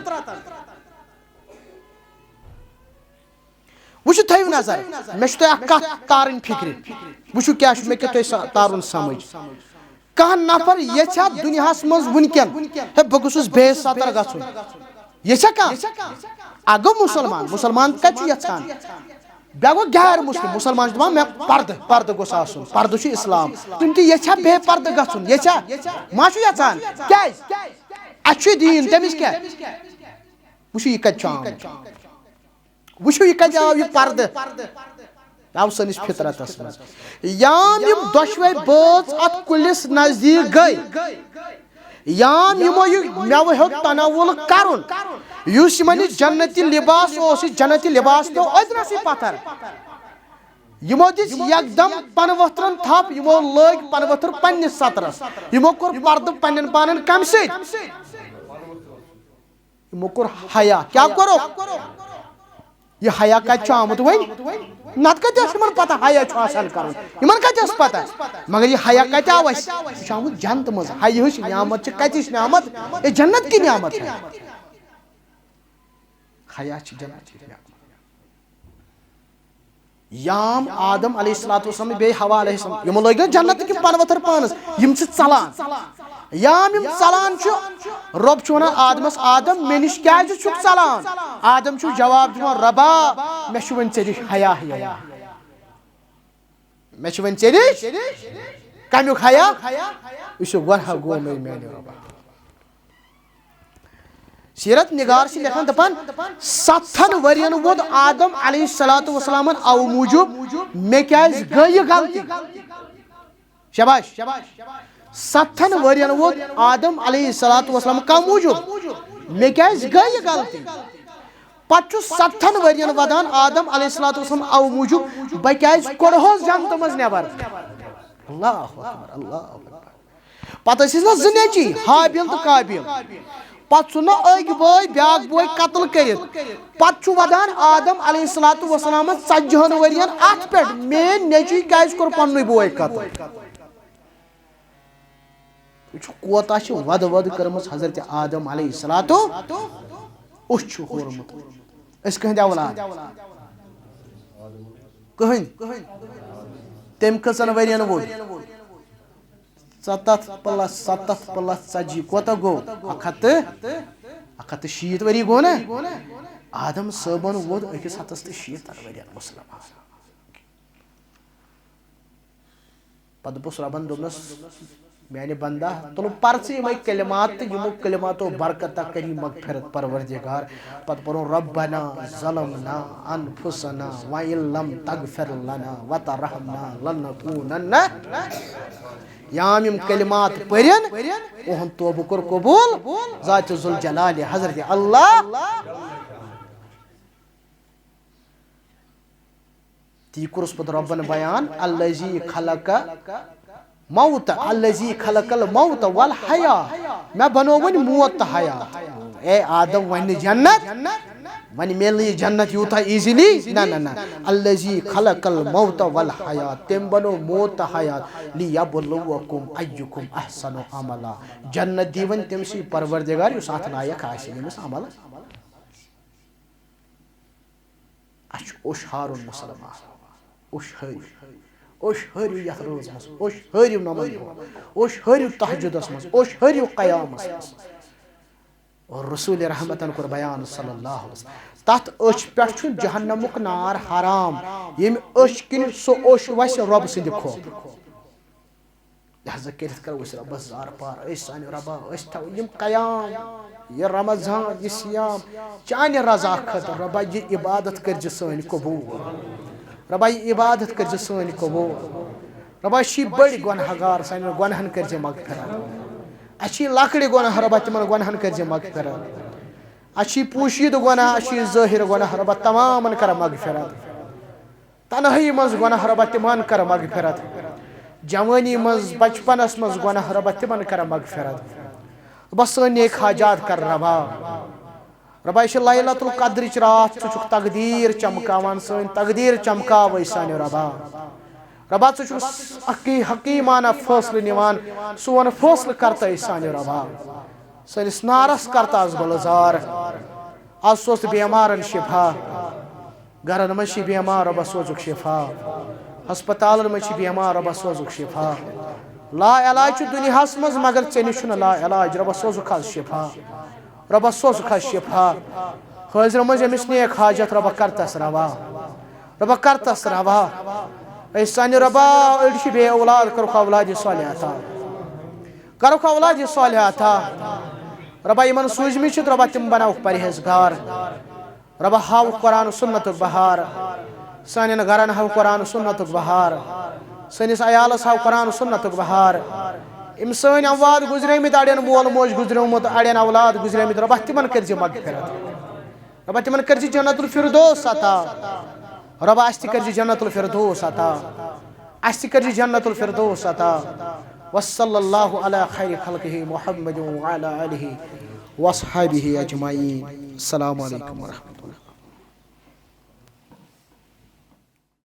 وٕچھِو، تھٲیِو نظر، مےٚ چھُ تۄہہِ اکھ کتھ تارٕنۍ فِکرِ۔ وٕچھِو، کیٛاہ چھُ مےٚ کیٛاہ تۄہہِ سا-، تارُن سمجھ۔ کانٛہہ نفر یژھِ ہا دُنیاہس منٛز وٕنکٮ۪ن، ہے، بہٕ گوٚژھُس بیٚیِس ستر گژھُن، یژھِ ہا کانٛہہ؟ اکھ گوٚو مُسلمان، مُسلمان کتہِ چھُ یژھان؟ بیٛاکھ گوٚو غیر مسلم، مُسلمان چھُ دپان، مےٚ پردٕ، پردٕ گوٚژھ آسُن، پردٕ چھُ اسلام۔ تِم تہِ یژھِ ہا بے پردٕ گژھُن، یژھِ ہا؟ ما چھُ یژھان؟ کیٛازِ؟ اَسہِ چھُ دیٖن، تٔمِس کیٛاہ؟ وٕچھِو، یہِ کتہِ چھُ آمُت۔ وٕچھِو، یہِ کتہِ آو، یہِ پردٕ؟ آو سٲنِس فطرتس منٛز۔ یام یِم دۄشوے بٲژ اتھ کُلِس نزدیٖک گٔے، یام یِمو یہِ مٮ۪وٕ ہیوٚت تناوُل کرُن، یُس یِمن یہِ جنتی لباس اوس، یہِ جنتی لباس پیوٚو أدرسٕے پتھر۔ یِمو دِژ یکدم پنہٕ ؤتھرن تھپھ، یِمو لٲگۍ پنہٕ ؤتھر پننِس سترس، یِمو کوٚر پردٕ پننٮ۪ن پانن کمہِ سۭتۍ؟ یِمو کوٚر حیا۔ کیٛاہ کوٚرُکھ؟ یہِ حیا کتہِ چھُ آمُت وۄنۍ؟ نتہٕ کتہِ ٲس یِمن پتہ حیا چھُ آسان کرُن؟ یِمن کتہِ ٲس پتہ؟ مگر یہِ حیا کتہِ آو اَسہِ؟ یہِ چھُ آمُت جنتہٕ منٛز۔ حیاہٕچ نعمت چھِ کتِچ نعمت؟ یہِ جنت کی نعمت ہے۔ حیا چھِ جنت کی نعمت۔ یام آدم علیہ الصلوۃ والسلام بیٚیہِ حوا علیہ السلام، یِمو لٲگۍ نہ جنت کِنۍ پنہٕ ؤتھر پانس، یِم چھِ ژلان۔ یام یِم ژلان چھِ، رۄب چھُ ونان آدمس، آدم، مےٚ نِش کیازِ چھُکھ ژلان؟ آدم چھُ جواب دِوان، رۄبا، مےٚ چھُ وۄنۍ ژےٚ نِش حیا یِوان۔ مےٚ چھُ وۄنۍ ژےٚ نِش کمیُک حیا؟ یہِ چھُ گۄناہ گوٚو مےٚ میانہِ رۄبا۔ سیرت نگار چھِ لیکھان، دپان، ستتھن ؤرین ووت آدم علیہ الصلوۃ والسلامن او موٗجوٗب، مےٚ کیازِ گٔے یہِ غلطی؟ شاباش۔ ستتھن ؤرین ووت آدم علیہ الصلوۃ والسلام کم موٗجوٗب؟ مےٚ کیازِ گٔے یہِ غلطی؟ پتہٕ چھُ ستتھن ؤرین ودان آدم علیہ الصلوۃ والسلام او موٗجوٗب، بہٕ کیازِ کوٚڑہوس جنتہٕ منٛز نٮ۪بر؟ اللہ اکبر، اللہ اکبر۔ پتہٕ ٲسِس نہ زٕ نیٚچی، حابیل تہٕ قابیل۔ پتہٕ ژھُن نہ أکۍ بٲے بیٛاکھ بوے قتل کٔرِتھ۔ پتہٕ چھُ ودان آدم علیہ الصلوۃ والسلامس ژتجی ہن ؤرین اتھ پٮ۪ٹھ، میٲنۍ نیٚچوۍ کیازِ کوٚر پننُے بوے قتل؟ وٕچھِو، کوتاہ چھِ ودٕ ودٕ کٔرمٕژ حضرت آدم علیہ الصلوۃ۔ أسۍ چھِ ہورمُت، أسۍ کٕہٕنٛدۍ اولاد؟ کٕہٕنٛدۍ۔ تٔمۍ کٔژن ؤرین ووٚد؟ ژۄداہ پلس ستتھ پلس ژتجی کوتاہ گوٚو؟ اکھ ہتھ تہٕ، اکھ ہتھ تہٕ شیٖتھ ؤری گوٚو نا؟ آدم صٲبن ووٚد أکِس ہتس تہٕ شیٖتن ؤرین مُسلمان۔ پتہٕ دوٚپُس رۄبن، دوٚپنس، میانہِ بندہ، تُلُم پرژٕ یِمے کلمات تہٕ یِمو کلماتو برکتہ کری مغفرت پروردگار۔ پتہٕ پرُن، ربنا ظلمنا انفسنا وان لم تغفر لنا وترحمنا لنکونن۔ یام یِم کلمات پٔرِن، اُہُنٛد توبہٕ کوٚر قبول ذات ذوالجلال حضرت اللہ۔ تی کوٚرُس پتہٕ رۄبن بیان، الذی خلق موت، الذی خلق الموت والحیات، مےٚ بنوو وۄنۍ موت تہٕ حیات۔ اے آدم، وۄنۍ نہٕ جنت، وۄنۍ میلہِ نہٕ یہِ جنت یوٗتاہ ایٖزیلی، نہ نہ نہ۔ الذی خلق الموت والحیات، تٔمۍ بنوو موت تہٕ حیات، لیبلوکم ایکم احسن عملا، جنت دی وۄنۍ تٔمۍ سٕے پروردگار یُس اتھ لایق آسہِ، ییٚمِس عمل۔ اَسہِ چھُ اوٚش ہارُن مُسلمان۔ اوٚش ہٲرِو۔ اوٚش ہٲرِو یَتھ رٲژ منٛز۔ اوٚش ہٲرِو نمازِ دۄہ۔ اوٚش ہٲرِو تہجدس منٛز۔ اوٚش ہٲرِو قیامس منٛز۔ اور رسول رحمتن کوٚر بیان صلی اللہ علیہ وسلم۔ تَتھ أچھ پٮ۪ٹھ چھُ جہنمُک نار حرام، ییٚمہِ أچھ کِنۍ سُہ اوٚش وَسہِ رۄب سٕنٛدِ خوفہٕ۔ لہذا کٔرِتھ کرو أسۍ رۄبس زار پار، أسۍ سانہِ رۄبا، أسۍ تھاوو یِم قیام، یہِ رمضان، یہِ صیام، چانہِ رضا خٲطرٕ۔ رۄبا، یہِ عبادت کٔرزِ سٲنۍ قبوٗل۔ رۄبا، یہِ عبادت کٔرزِ سٲنۍ قبوٗل۔ رۄبا، أسۍ چھِ بٔڑۍ گۄنہگار، سانٮ۪ن گۄنہن کٔرزِ مغفرت۔ اَسہِ چھِ لۄکٕٹۍ گۄناہ، رۄبا، تِمن گۄنہن کٔرزِ مغفرت۔ اَسہِ چھِ پوشیدٕ گۄناہ، اَسہِ چھِ ظٲہِر گۄناہ، رۄبا، تمامن کر مغفرت۔ تنہٲیی منٛز گۄناہ، رۄبا، تِمن کر مغفرت۔ جوٲنی منٛز، بچپنس منٛز گۄناہ، رۄبا، تِمن کر مغفرت۔ رۄبا، سٲنۍ نیک حاجات کر روا۔ رۄبا، یہِ چھِ لیلۃ القدرٕچ راتھ، ژٕ چھُکھ تقدیٖر چمکاوان، سٲنۍ تقدیٖر چمکاو أسۍ سانہِ رۄبا۔ رۄبا، ژٕ چھُکھ حقی-، حکیٖمانہ فٲصلہٕ نِوان، سون فٲصلہٕ کر تہٕ أسۍ سانہِ رۄبا۔ سٲنِس نارس کر تہٕ از گُلزار۔ از سوز بیمارن شفا۔ گرن منٛز چھِ بیمار، رۄبا سوزُکھ شفا۔ ہسپتالن منٛز چھِ بیمار، رۄبا سوزُکھ شفا۔ لا علاج چھُ دُنیاہس منٛز، مگر ژےٚ نِش چھُنہٕ لا علاج، رۄبا سوزُکھ از شفا۔ رۄبا سوزُکھ از شفا۔ حٲضرٕ منٛز ییٚمِس نیک حاجت، رۄبا کر تس روا۔ رۄبا کر تس روا۔ أسۍ سانہِ رۄبا، أڑۍ چھِ بے اولاد، کٔرُکھ اولادِ صالحہ عطا۔ کٔرُکھ اولادِ صالحہ عطا۔ رۄبا، یِمن سوٗزمٕتۍ چھِ، رۄبا، تِم بناوُکھ پرہیزگار۔ رۄبا، ہاوُکھ قرآن و سنتُک بہار۔ سانٮ۪ن گرن ہاو قرآن و سنتُک بہار۔ سٲنِس عیالس ہاو قرآن و سنتُک بہار۔ یِم سٲنۍ اموات گُزریمٕتۍ، اڑٮ۪ن مول موج گُزریومُت، اڑٮ۪ن اولاد گُزریمٕتۍ، رۄبا، تِمن کٔرزِ مغفرت۔ رۄبا، تِمن کٔرزِ جنت الفردوس عطا۔ رۄبا، اَسہِ تہِ کٔرزِ جنت الفردوس عطا۔ اَسہِ تہِ کٔرزِ جنت الفردوس عطا۔ وصلی اللہ علی خیر خلقہ محمد وعلی آلہ وصحبہ اجمعین۔ السلام علیکم ورحمۃ اللہ۔